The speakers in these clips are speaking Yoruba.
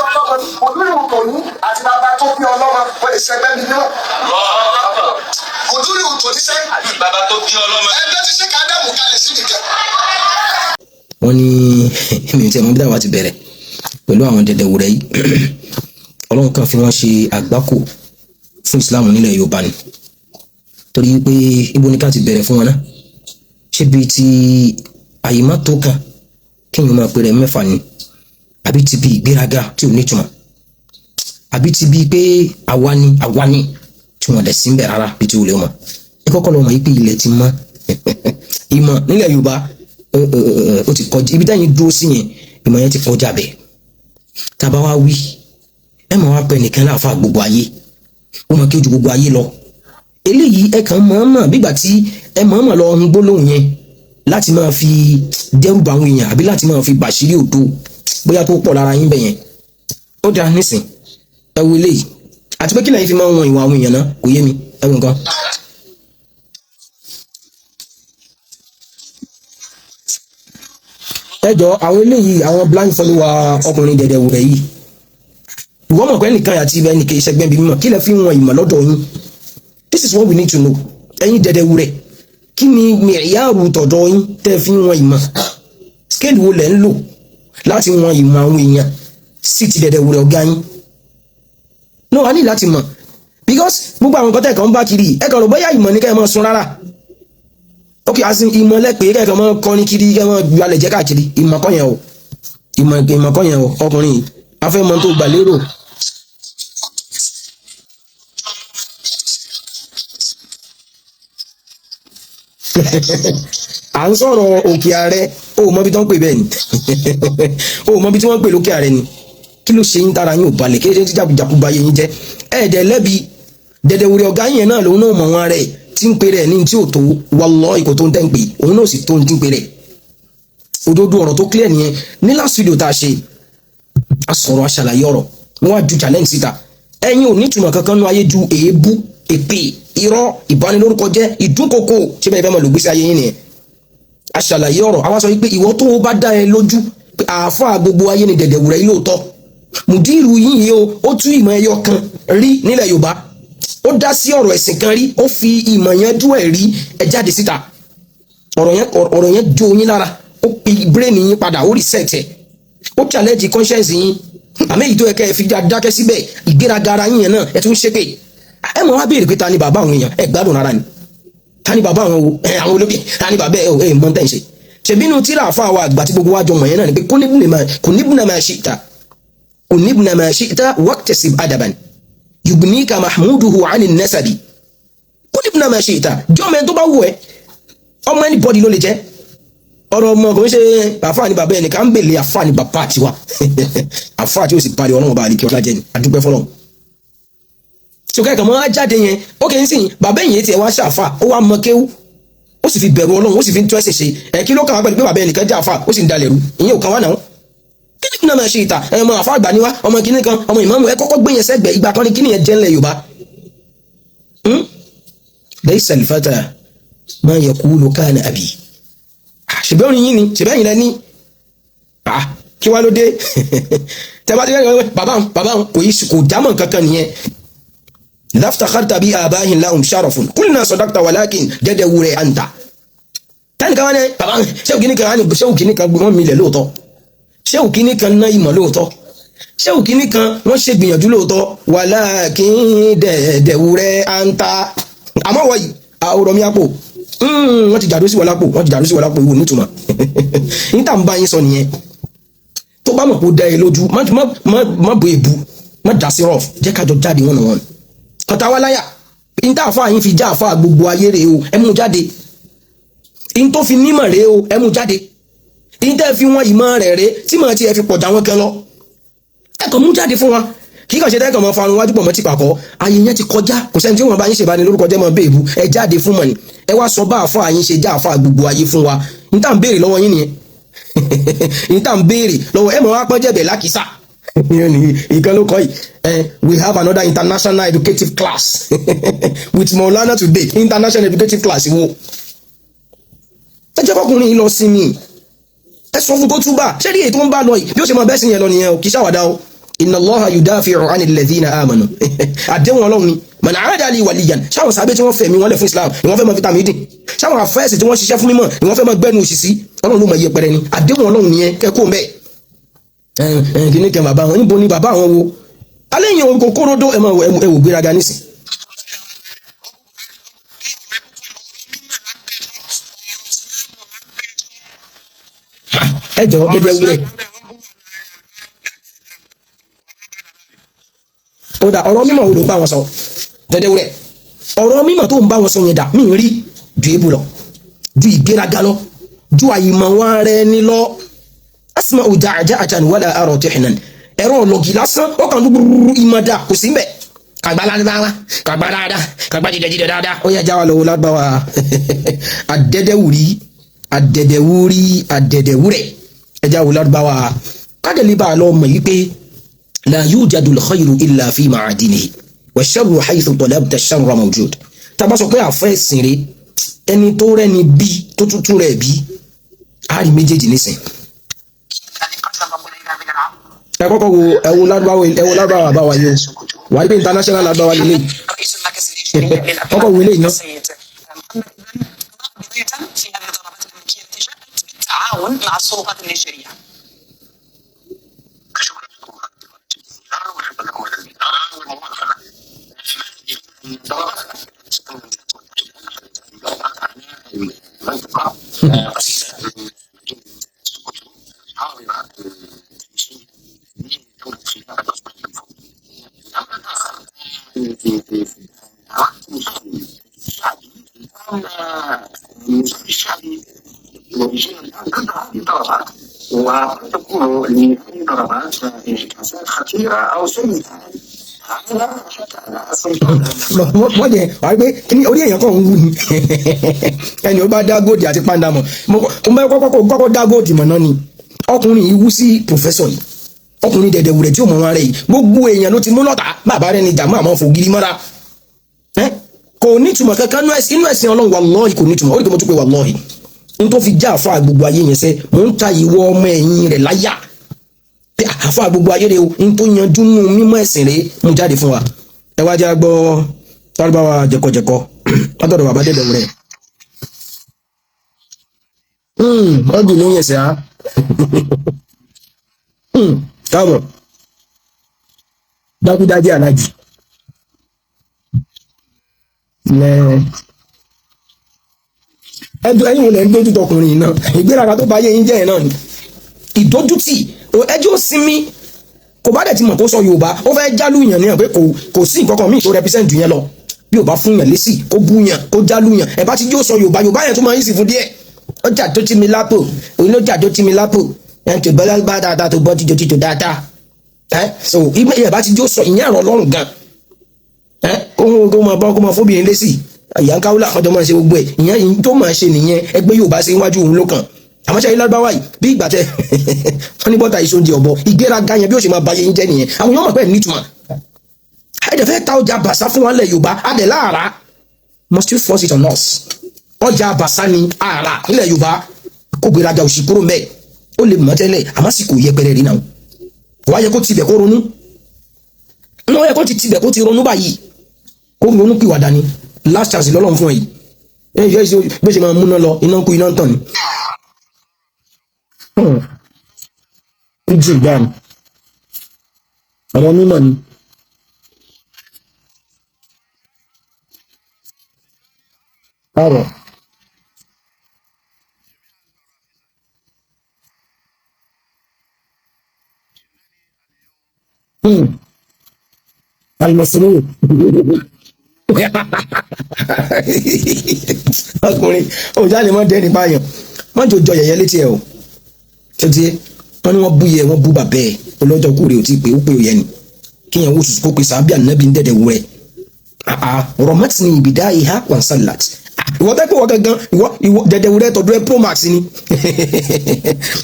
Ọlọ́mọ mùdírù tòní àti bàbá tó bí ọlọ́mọ wọ́n lè ṣẹgbẹ́ mi náà. Mùdírù tòní sẹ́. Bàbá tó bí ọlọ́mọ. Ẹgbẹ́ ti ṣe ká dàmú kalẹ̀ sí nìkan. Wọ́n ní mi ò tiẹ̀ mọ̀ bí táwa ti bẹ̀rẹ̀ pẹ̀lú àwọn dẹ̀dẹ̀wùrẹ́ yìí. Ọlọ́run kan fi wọ́n ṣe àgbákò fún Ìsìláàmù nílẹ̀ Yorùbá ni, torí pé ibo ni ká ti bẹ̀rẹ̀ fún wọn náà? Ṣé bíi ti àyèmá tó kan kéèyàn máa pèrè mẹ́fà ni, àbí ti bí ìgbéraga tí ò nítumọ̀, àbí ti bí pé àwa ni àwa ni tí wọ́n dẹ̀ sí ń bẹ̀ rárá? Bí ti wùlé wọn, ẹ kọ́kọ́ lọ mọ̀ yìí pé ilẹ̀ ti mọ́ ìmọ̀ nílẹ̀ Yorùbá. Ó ti kọjá ibi táyìn dúró sí yẹn. Ìmọ̀ yẹn ti kọjá bẹ́ẹ̀. Tábà wá wí, ẹ mọ̀ wá pẹ́ nìkan láàfà gbogbo ayé, ó mọ̀ kí ojú gbogbo ayé lọ. Eléyìí, ẹ kàn mọ̀ọ́mọ̀ bígbà tí ẹ mọ̀ọ́mọ̀ lọ ń gbólóhùn yẹn láti máa fi dẹ́rù bá àwọn èèyàn, àbí láti máa fi bàṣírí òdo bóyá tó pọ̀ lára yín bẹ̀ yẹn. Ó dáa nísìn, ẹ wo eléyìí, àti pé kí lẹ́yìn fi máa ń wọn ìwà àwọn èèyàn náà, kò yé mi. Ẹ wo nǹkan. Ẹ jọ, àwọn eléyìí, àwọn blind follower ọkùnrin dẹ̀dẹ̀wùrẹ̀ yìí, ìwọ mọ̀ pé ẹnìkan àti ibẹ̀ ẹnìkan ìṣẹ́gbẹ́ bíi mímọ̀, kí lẹ fi ń wọn ìmọ̀ lọ́dọ̀ yín? This is what we need to know. Ẹ̀yin dẹ̀dẹ̀wùrẹ̀, kí ni mìíyàrú tọ̀dọ̀ yín tẹ́ fi ń wọn ìmọ̀? Scale wo lẹ̀ ń lò láti wọn ìmọ̀ àwọn èèyàn sí ti dẹ̀dẹ̀wùrẹ̀ ọ̀gá yín? No, a ní láti mọ̀, because gbogbo àwọn nǹkan tẹ̀ kàn ń bá kiri, ẹ kàn rò bóyá ìmọ̀ ní kẹ́ ẹ máa sun rárá. Ok, as in ìmọ̀ lẹ́pẹ́ kẹ́ ẹ kàn máa kọrin kiri, kẹ́ ẹ máa gbalẹ̀ jẹ́ káàkiri. Ìmọ̀ kọ́ yẹn o, ìmọ̀ kọ́ yẹn o. Ọkùnrin yìí, afẹ́mọ́ tó gbà lérò. À ń sọ̀rọ̀ òkè ààrẹ, o ò mọ ibi tí wọ́n pè bẹ́ẹ̀ ni, o ò mọ ibi tí wọ́n pè lókè ààrẹ ni. Kí ló ṣe yín tára yín ò balẹ̀? Kí ló ṣe tí jàkújàkú ba yé yín jẹ́? Ẹ̀ẹ́dẹ̀ lẹ́bi dẹ̀dẹ̀wùrẹ̀ ọ̀gá yẹn náà, lòun náà mọ̀ wọn rẹ̀ tí ń pe rẹ̀ ní tí ò tó. Wallahi, kò tó ń tẹ́ ń pè, òun náà sì tó ń tí ń pe rẹ̀. Òdodo ọ̀rọ̀ tó clear nìyẹn. Ní last video tá a ṣe, a sọ̀rọ̀, a ṣàlàyé ọ̀rọ̀, wọ́n á ju challenge síta. Ẹ̀yin ò ní ìtumọ̀ kankan nú ayé ju èébú, èpè, irọ́, ìbanilórúkọ jẹ́, ìdúnkokò. Ṣé bẹ́ẹ̀ fẹ́ mọ̀ lògbèsè ayé yín nìyẹn? A ṣàlàyé ọ̀rọ̀, àwa sọ wípé ìwọ tó o bá dá ẹ lójú pé àáfàá gbogbo ayé ni dẹ̀dẹ̀wùrẹ́ yìí lóòótọ́, mùdírù yín yìí o, ó tú ìmọ̀ ẹyọ kan rí nílẹ̀ Yorùbá, ó dá sí ọ̀rọ̀ ẹ̀sìn kan rí, ó fi ìmọ̀ yẹn dú ẹ̀ rí, ẹ jáde síta. Ọ̀rọ̀ yẹn jó yín lára, ó pe brain yín padà, ó reset ẹ̀, ó challenge conscience yín. Àmì èyí tó yẹ kẹ́ ẹ fi dákẹ́ síbẹ̀, ìgbéraga ara yín yẹn náà, ẹ tún ṣépè. Ẹ mọ̀ wá béèrè pé ta ni bàbá àwọn èèyàn? Ẹ gbádùn rárá ni. Ta ni bàbá àwọn wo ẹ, àwọn olókè, ta ni bàbá ẹ o? Ẹ mọ̀ tẹ́ ń ṣe ṣèbínú tíra àfa wa àgbà tí gbogbo wa jọ mọ̀ yẹn náà ni pé kunibna ma shi'ta, kunibna ma shi'ta waqtasib adaban yugnika mahmuduhu ani nasabi. Kunibna ma shi'ta, jọ́mọ ẹni tó bá wù ẹ́, ọmọ anybody ló lè jẹ́. Ọ̀rọ̀ ọmọ kò ń ṣe àfa ni bàbá ẹnìkan ń bèlè. Àfa ni bàbá tiwa, àfa tí ó sì parí ọlọ́run bá àlekí ọlá jẹ́ ni. Àdúpẹ́ fọlọ́run tí o kẹ́kọ̀ọ́ mọ́ á jáde yẹn. Ó kì í sìn bàbá èyí tiẹ̀ wá ṣàfà, ó wá mọ kéwú, ó sì fi bẹ̀rù Ọlọ́run, ó sì fi ń tún ẹ̀sìn ṣe ẹ̀. Kí ló kàn wá pẹ̀lú pé bàbá ẹnìkan jẹ́ àfà, ó sì ń dalẹ̀ rú? Ìyẹn ò kàn wá náà. Kí ni náà máa ṣe ìta ẹ mọ àfà àgbà níwá, ọmọ kìíní kan, ọmọ ìmáàmù, ẹ kọ́kọ́ gbé yẹn sẹ́gbẹ̀ẹ́. Ìgbà kan ní kíni yẹn jẹ́ ńlẹ̀ Yorùbá. Laysa al-fata ma yaqulu kana abi. Ṣùgbọ́n orin yín ni, ṣùgbọ́n ẹ̀yin lẹ ní kí wá ló dé tẹ́ bá ti rẹ́ bàbá bàbá kò yí kò jámọ̀ kankan nìyẹn. Laftakharta bi abahin lahum sharafun kulna sadaqta walakin dẹdẹwúrẹ anta. Tẹnika wọn ni baba ṣéwù kìíní kan, ṣéwù kìíní kan, wọn milẹ̀ lóòótọ́, ṣéwù kìíní kan ná ìmọ̀ lóòótọ́, ṣéwù kìíní kan wọ́n ṣe gbìyànjú lóòótọ́, walakin dẹdẹwúrẹ anta. Àmọ́ wọ̀ yìí, àwòrán mi àpò, wọ́n ti jàdó sí wọn lápò, wọ́n ti jàdó sí wọn lápò. Ìwò nítumọ̀ níta ń bá yín sọ nìyẹn. Tó bá mọ̀ kó dá ẹ lójú, má bo èbú, má dá sí rọ̀f, jẹ́ kájọ jáde wọn wọn kọta wá láyà. Níta àfa yín fi já àfa gbogbo ayé rèé o, ẹ mú jáde. Ní tó fi nímọ̀ rèé o, ẹ mú jáde. Ní tẹ́ fi wọn ìmọ̀ rẹ̀ rèé tí mọ̀ tí ẹ fi pọ̀ jà wọn kan lọ, ẹ kàn mú jáde fún wa. Kí kàn ṣe tẹ́kàn mọ́ farun wájú pọ̀ mọ́ ti pàkọ́. Ayé yẹn ti kọjá, kò sẹ́ni tí wọ́n bá yín ṣèbáni lórúkọ jẹ́ mọ́ bẹ́ẹ̀bù. Ẹ jáde fún mọ̀ ni, ẹ wá sọ bá àfa yín ṣe já àfa gbogbo ayé fún wa. Ní tá à ń béèrè lọ́wọ́ yín nìyẹn, ní tá à ń béèrè lọ́wọ́ ẹ mọ̀ wá pọ́n jẹ̀bẹ̀ lákìsà ìkan ló kọ́ yìí. We have another international educative class with Maulana today. International educative class wo? Ẹ jẹ́ kọkùnrin yìí lọ sinmi, ẹ sọ fún kó túbà. Ṣé ní èyí tó ń bá lọ yìí, bí ó ṣe máa bẹ́ sí yẹn lọ nìyẹn o? Kì í ṣàwàdà o. Inna Allaha yudafi'u 'anil ladhina amanu. Àdéhùn Ọlọ́run ni man 'ada li waliyan. Ṣáwọn sábẹ́ tí wọ́n fẹ̀mí wọn lẹ̀ fún Islam ni wọ́n fẹ́ mọ fitamin dín? Ṣáwọn àfẹ́sì tí wọ́n ṣiṣẹ́ fún mímọ̀ ni wọ́n fẹ́ mọ gbẹ́nu òṣìṣì? Ọlọ́run ló mọ iye pẹrẹ ni. Àdéhùn Ọlọ́run nìyẹn, kẹ́kọ̀ọ́ mbẹ́. Kìíní kan bàbá wọn, níbo ni bàbá àwọn wo alẹ́ yẹn kò kóródó? Ẹ wò gbéraga nísìn. Ẹ jọ dédé wúrẹ ó dà. Ọ̀rọ̀ mímọ̀ wo ló ń bá wọn sọ? Dédé wúrẹ, ọ̀rọ̀ mímọ̀ tó ń bá wọn sọ yẹn dà? Mí rí ju ebú lọ, ju ìgbéraga lọ, ju àyìnmọ̀ wọn rẹ ní lọ. Asma ja'ja'atan wala ara tihnan. Ẹ̀rọ ọlọ́gì lásán, ó kàn dúdúrú. Ìmọ̀dà kò sí mbẹ̀. Kàgbá lárúbáwá, kàgbá dáadáa, kàgbá jíjẹ dáadáa. Ó yẹ jáwa lọ́wọ́ lárúbáwá. Àdẹ́dẹ́wùrí, àdẹ́dẹ́wùrí, àdẹ́dẹ́wùrẹ́. Ẹ jáwọ́ lárúbáwá kádẹ́lẹ́ bá a lọ mọ̀ yí pé la yujadu al-khayru illa fi ma'adinihi wa sharru haythu talabta ash-sharra mawjud. Tá a bá sọ pé àfẹ́ ìsìn rẹ̀, ẹni tó rẹ́ni bí tó tútù rẹ̀ bí, á rí méjèèjì nísìn. Ẹ kọ́kọ́ wo, ẹ wo lárúbáwá, ẹ wo lárúbáwá àbáwá yìí o. Wà á rí pé international lárúbáwá lélẹ̀. Kọ́kọ́ wo eléyìí náà. في هذه الضربات الأمريكية التي جاءت بالتعاون مع السلطات النيجيرية. شكرا لكم وشكرا لكم على الزيارة والموافقة. ضربات على المنطقة قريبة من مدينة سوكوتو الحاضرة التاريخية لدولة الخلافة العثمانية. الأمر الآخر في النظام الشعبي الآن، النظام الشعبي النيجيري الآن ضد هذه الضربات، وقد تكون لهذه الضربات انعكاسات خطيرة أو سيئة على حتى على السلطات. Wọ́n jẹ wàá rí pé kíní orí èèyàn kan ń wú ni. Ẹni ó bá dá góòdì àti pàǹdà mọ̀, mo kọ́kọ́ kọ́kọ́ dá góòdì mọ̀ náà ni. Ọkùnrin yìí wú sí pòfẹ́sọ̀ yìí, ọkùnrin dẹ̀dẹ̀ wùrẹ̀ tí ò mọ̀ wọn rẹ̀ yìí. Gbogbo èèyàn ló ti mú lọ́tà bàbá rẹ̀ ni jàmú, àmọ́ fògiri mọ́ra. Kò ní ìtumọ̀ kankan inú ẹ̀sìn Ọlọ́run. Wàlọ́ọ̀hì, kò ní ìtumọ̀. Ó rí pé mo tún pé wàlọ́ọ̀hì n tó fi já àfa gbogbo ayé yẹn sẹ́. Mò ń ta ìwọ ọmọ ẹ̀yìn rẹ̀ láyà pé àfa gbogbo ayé rẹ̀ o, n tó yanjú nù mímọ́ ẹ̀sìn rẹ̀ mú jáde fún wa. Ẹ wá já gbọ́ tálíbáwa jẹkọjẹkọ látọ̀dọ̀ bàbá dẹ̀dẹ̀ rẹ̀. Ọdún ló ń yẹsẹ̀ á. Káàbọ̀ dákúdájí alájì lẹ. Ẹdùn ẹ̀yin wo lẹ ń dójú tọkùnrin yìí náà? Ìgbéraga tó bá yé yín jẹ́ ẹ̀ náà ni ìdójútì. Ẹjọ́ sinmi kò bá dẹ̀ ti mọ̀ kó sọ Yorùbá, ó fẹ́ jálù yàn ní ẹ̀ pé kò sí nǹkan kan míì tó represent jù yẹn lọ. Bí ò bá fún yàn lésì, kó bú yàn, kó jálù yàn. Ẹ̀ bá ti jó sọ Yorùbá, Yorùbá yẹn tó máa ń sì fún díẹ̀. Ọjà tó ti mi lápò òun ló jà tó ti mi lápò ẹ̀ tó bọ́lá bá dáadáa, tó bọ́ tíjọ tíjọ dáadáa. Ẹ̀ so ẹ̀ bá ti jó sọ ìyẹn àrọ̀ lọ́rùn gan. Ẹ̀ kó kó máa bọ́, kó máa fóbìnrin lésì, ìyá ń káwúlà kan tó máa ṣe gbogbo ẹ̀. Ìyẹn tó máa ṣe nìyẹn. Ẹgbẹ́ Yorùbá ṣe níwájú òun ló kàn. Àmọ́ ṣe lárúbáwá yìí, bí ìgbà tẹ wọ́n ní bọ́tà ìṣoúnjẹ ọ̀bọ. Ìgbéraga yẹn, bí ó ṣe máa ba yẹn jẹ́ nìyẹn. Àwọn yóò mọ̀ pé nítumọ̀. Ẹ dẹ̀ fẹ́ ta ọjà bàṣá fún wa lẹ̀ Yorùbá adẹ̀ láàrá. Must you force it on us? Ọjà bàṣá ni àrà nílẹ̀ Yorùbá. Kó gbéraga òṣì kúrò mẹ́. Ó lè mọ̀ tẹ́lẹ̀, àmọ́ sì kò yẹpẹrẹ rí náà. Wá yẹ kó tibẹ̀ kó ronú náà, yẹ kó ti tibẹ̀ kó ti ronú báyìí, kó ronú pìwàdà ni. Last chance lọ́lọ́run fún ẹ yìí. Ẹ yẹ bí ó ṣe máa múná lọ, iná kú, iná ń tàn ni. Jù gbà ní ọ̀rọ̀ mímọ̀ ni. Ọ̀rọ̀. Alimọ̀sọ̀rọ̀ ọkùnrin òjá lè mọ́ dẹ́ni báyọ̀ wọ́n jò jọ yẹ̀yẹ́ létí ẹ̀ o. Tó ti wọ́n ní wọ́n bú yẹ, wọ́n bú bàbẹ́ ẹ̀ ọlọ́jọ́ kúrè ò tí ì pé ó pé òyẹ́ ni kíyàn wò sùsù kó pe sàábì ànábì ń dẹ̀dẹ̀ wúrẹ́ rọ̀mọ́tì ní ìbìdá ìhà wànsálàt. Ìwọ tẹ́ pé wọ́n gangan, ìwọ ìwọ dẹ̀dẹ̀ wúrẹ́ tọ̀dọ̀ ẹ pro max ni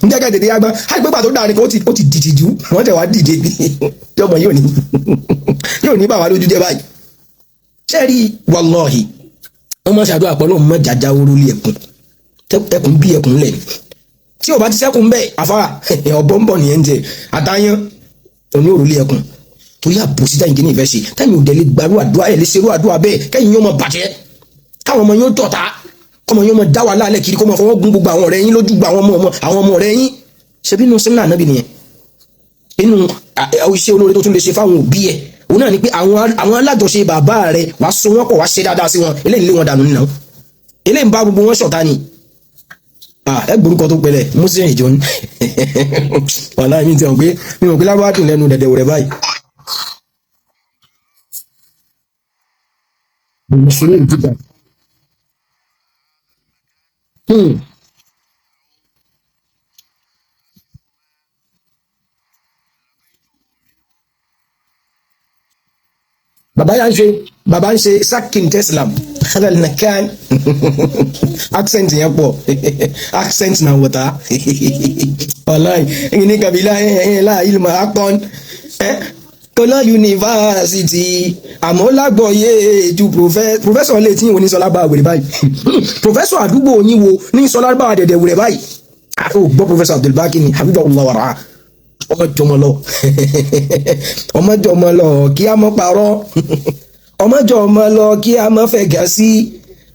ń jẹ́ ká tètè yá gbọ́n àìpé pàtó dáa ni kò ó ti dìtì jù. Wọ́n tẹ̀ wá dìde bí yọmọ yóò ní yóò ní bàwá lójú jẹ́ báyìí. Sẹ́ẹ̀rí, wàlọ́ọ̀hì, wọ́n máa ṣàdúrà pọ̀ lọ́wọ́ mọ́ jàjà oró lé ẹkùn ẹkùn bí ẹkùn lẹ̀ tí o bá ti sẹ́kùn bẹ́ẹ̀ afárá ọ̀bọ̀ ń bọ̀ nìyẹn ń jẹ àtàyàn. Òní òrùlé ẹkùn torí àbòsí táyìn kìíní ìfẹ́ ṣe, táyìn òdẹ lè gbarú àdúrà ẹ̀ lè ṣerú àdúrà bẹ́ẹ̀, kẹ́yìn yóò mọ bàjẹ́, káwọn ọmọ yóò dọ̀tá, kọ́mọ yóò mọ dá wàhálà alẹ́ kiri, kó mọ fọwọ́ gún gbogbo àwọn ọ̀rẹ́ yín lójú, gba àwọn ọmọ ọ̀rẹ́ yín. Ṣebí inú sínú ànábì nìyẹn. Inú iṣẹ́ olóore tó tún lè ṣe fáwọn òbí ẹ̀ òun náà ni pé àwọn alájọṣe bàbá rẹ̀ wàá so wọ́n pọ̀, wàá ṣe dáadáa sí wọn. Eléyìí lé wọn dànù nínú, eléyìí ń bá gbogbo wọn ṣọ̀tá ni. Ẹ gbórúkọ tó pẹlẹ Muslim ìjọ ní wàhálà mi ti hàn pé mi mọ̀ pé lábá dùn lẹ́nu dẹ̀dẹ̀ rẹ̀ báyìí. Mùsùlùmí ìdíjà. Bàbá yà ń ṣe, bàbá ń ṣe sakin teslam alal nakan, accent yẹn pọ̀, accent na wọ̀tá. Wàláì ẹ̀yin ní kabila ẹ̀yìn láà ilmọ̀ akọ́n ẹ̀ kọ́lá yunifásitì, àmọ́ lágbọ̀ọ́yé ju professor lè tí ìwò ní sọlá bá wèrè báyìí. Professor àdúgbò yín wo ní sọlá bá dẹ̀dẹ̀ wèrè báyìí? Ó gbọ́ professor Abdulbaki ni, habibullah wàrà. Ọmọ jọmọ lọ, ọmọ jọmọ lọ, kí a mọ parọ́. Ọmọ jọmọ lọ, kí a mọ fẹ́ gà sí,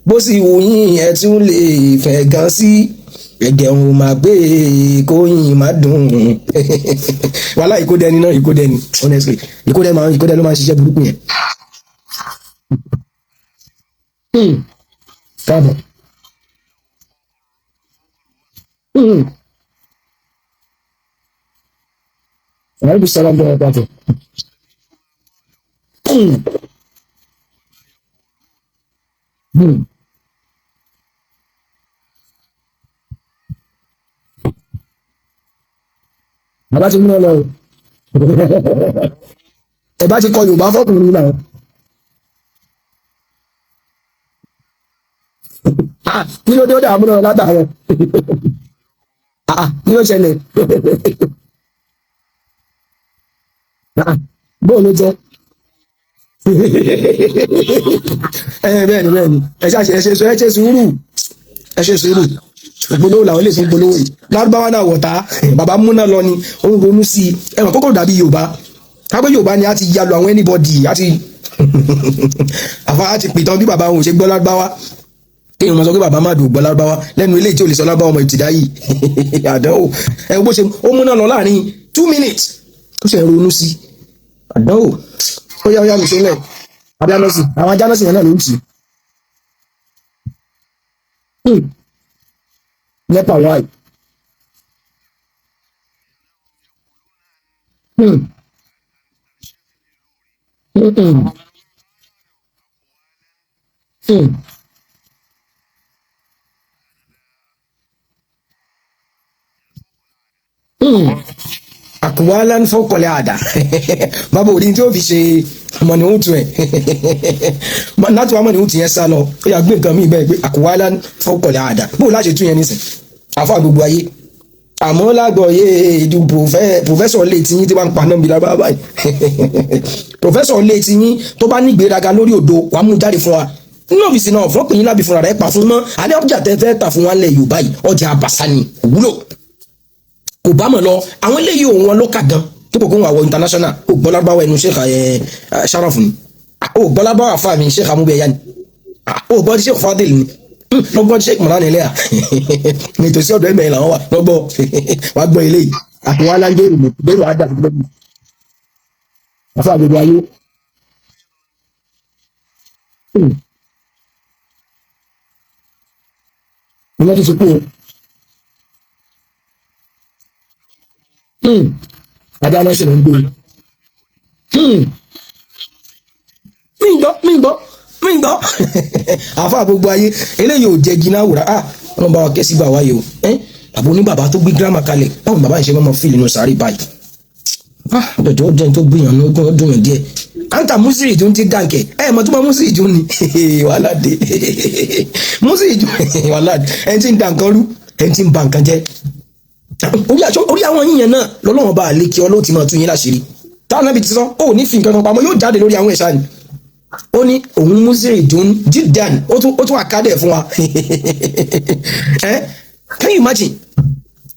bó sì wù yín ẹ tún lè fẹ́ gàn sí. Ẹ̀gẹ̀ òun máa gbé kóyìn má dùn. Wàhálà ìkódẹni náà, ìkódẹni, honestly, ìkódẹ máa, ìkódẹ ló máa ń ṣiṣẹ́ burúkú yẹn. Káàbọ̀. Aleykum salaam wa rahmatulah. Bàbá ti múná lọ o. Ẹ bá ti kọ Yorùbá fọkùnrin náà. Ah, kí ló dé? Ó dà múná lọ látàárọ̀. Ah, kí ló ṣẹlẹ̀? Ah, bóun ló jẹ́? Ẹ bẹ́ẹ̀ ni, bẹ́ẹ̀ ni. Ẹ ṣáà ẹ ṣe, ẹ ṣe sùúrù, ẹ ṣe sùúrù. Ìpolówó làwọn lè tún polówó yìí. Lárúbáwá náà wọ̀tá. Bàbá múná lọ ni ó ń ronú sí i. Ẹ̀wọ̀n kókò dàbí Yorùbá, kápẹ́ Yorùbá ni a ti yalù àwọn anybody, a ti àfa, a ti pìtàn bí bàbá òun ò ṣe gbọ́ lárúbáwá. Kéèyàn máa sọ pé bàbá má dùn gbọ́ lárúbáwá lẹ́nu eléyìí tí ò lè sọ lárúbáwá, ọmọ ìtìdá yìí, àdánwò. Ẹ bó ṣe ó múná lọ láàrin 2 minutes, ó ṣe ń ronú sí i, àdánwò. Ó yá, ó yá, nìṣó lẹ̀. Ajánọ́sì, àwọn ajánọ́sì yẹn náà ló ń tì í nepa wáì. Àkùwálá ń fọkànlẹ̀ àdá. Bàbá òní tí ó fi ṣe mọ̀nìhùn ẹ̀ láti wá mọ̀nìhùn yẹn sá lọ. Ó yà gbé nǹkan míì bẹ́ẹ̀ pé àkùwálá ń fọkànlẹ̀ àdá. Bóò láṣẹ tún yẹn nísìn, àfa gbogbo ayé, àmọ́ lágbọ̀ọ́yé ìdú professor lè tí yín tí wọ́n ń pa náà bí lábá báyìí. Professor lè tí yín tó bá ní ìgbéraga lórí òdo, wàá mú jáde fún wa nínú ọ́fíìsì náà. Fọ́pìn yín lábì fúnra rẹ̀ pa fún mọ́ alẹ́. Ọjà tẹ́ fẹ́ tà fún wa lẹ̀ Yorùbá yìí, ọjà àbàṣà ni, kò wúlò, kò bá mọ̀ lọ. Àwọn eléyìí òun wọn ló kà gan tó kò kó wọn àwọ international. Ó gbọ́ lárúbáwá ẹnu Sheikh ẹ Sharaf ni, ó gbọ́ lárúbáwá àfa mi Sheikh Amúbẹ̀yà ni, ó gbọ́ ti Sheikh Fadil ni, lọ́gbọ́n Sheikh Mọ̀lá nílẹ̀ à nítòsí ọ̀dọ̀ ẹ̀mẹ̀ làwọn wà lọ́gbọ́. Wàá gbọ́ eléyìí àti wọn aláǹdé ìlú bẹ́ẹ̀ wàá dà gbogbo àfa gbogbo ayé. Ìyẹn ti ti kú o. Adá lọ́sẹ̀ ló ń gbé. Mi gbọ́, mi gbọ́, mi gbọ́. Àfa gbogbo ayé, eléyìí ò jẹ́ gíná wùrà. Ah, ọlọ́run bá wa kẹ́ sí bá wa yìí o. Ẹ́ àbò ní bàbá tó gbé gírámà kalẹ̀, báwo ni bàbá yìí ṣe máa fìlì nínú sàárè báyìí? Ah, jọjọ, ó jẹun tó gbìyànjú, ó dùn yàn díẹ̀. Anta musiri dun ti dànkẹ ẹ mọ tó ma musiri dun ni wàhálà dé. Musiri dun, wàhálà dé. Ẹni tí ń da nǹkan rú, ẹni tí ń ba nǹkan jẹ́, orí aṣọ orí àwọn yíyan náà lọ́lọ́wọ́n bá lè kí ọlọ́ọ̀ tí máa tún yín láṣìírí. Táwọn náà bí ti sọ ó ní fi nǹkan kan pamọ́, yóò jáde lórí àwọn ẹ̀ṣá ni. Ó ní òun musiri dun jídan, ó tún àkádẹ̀ fún wa. Ẹ can you imagine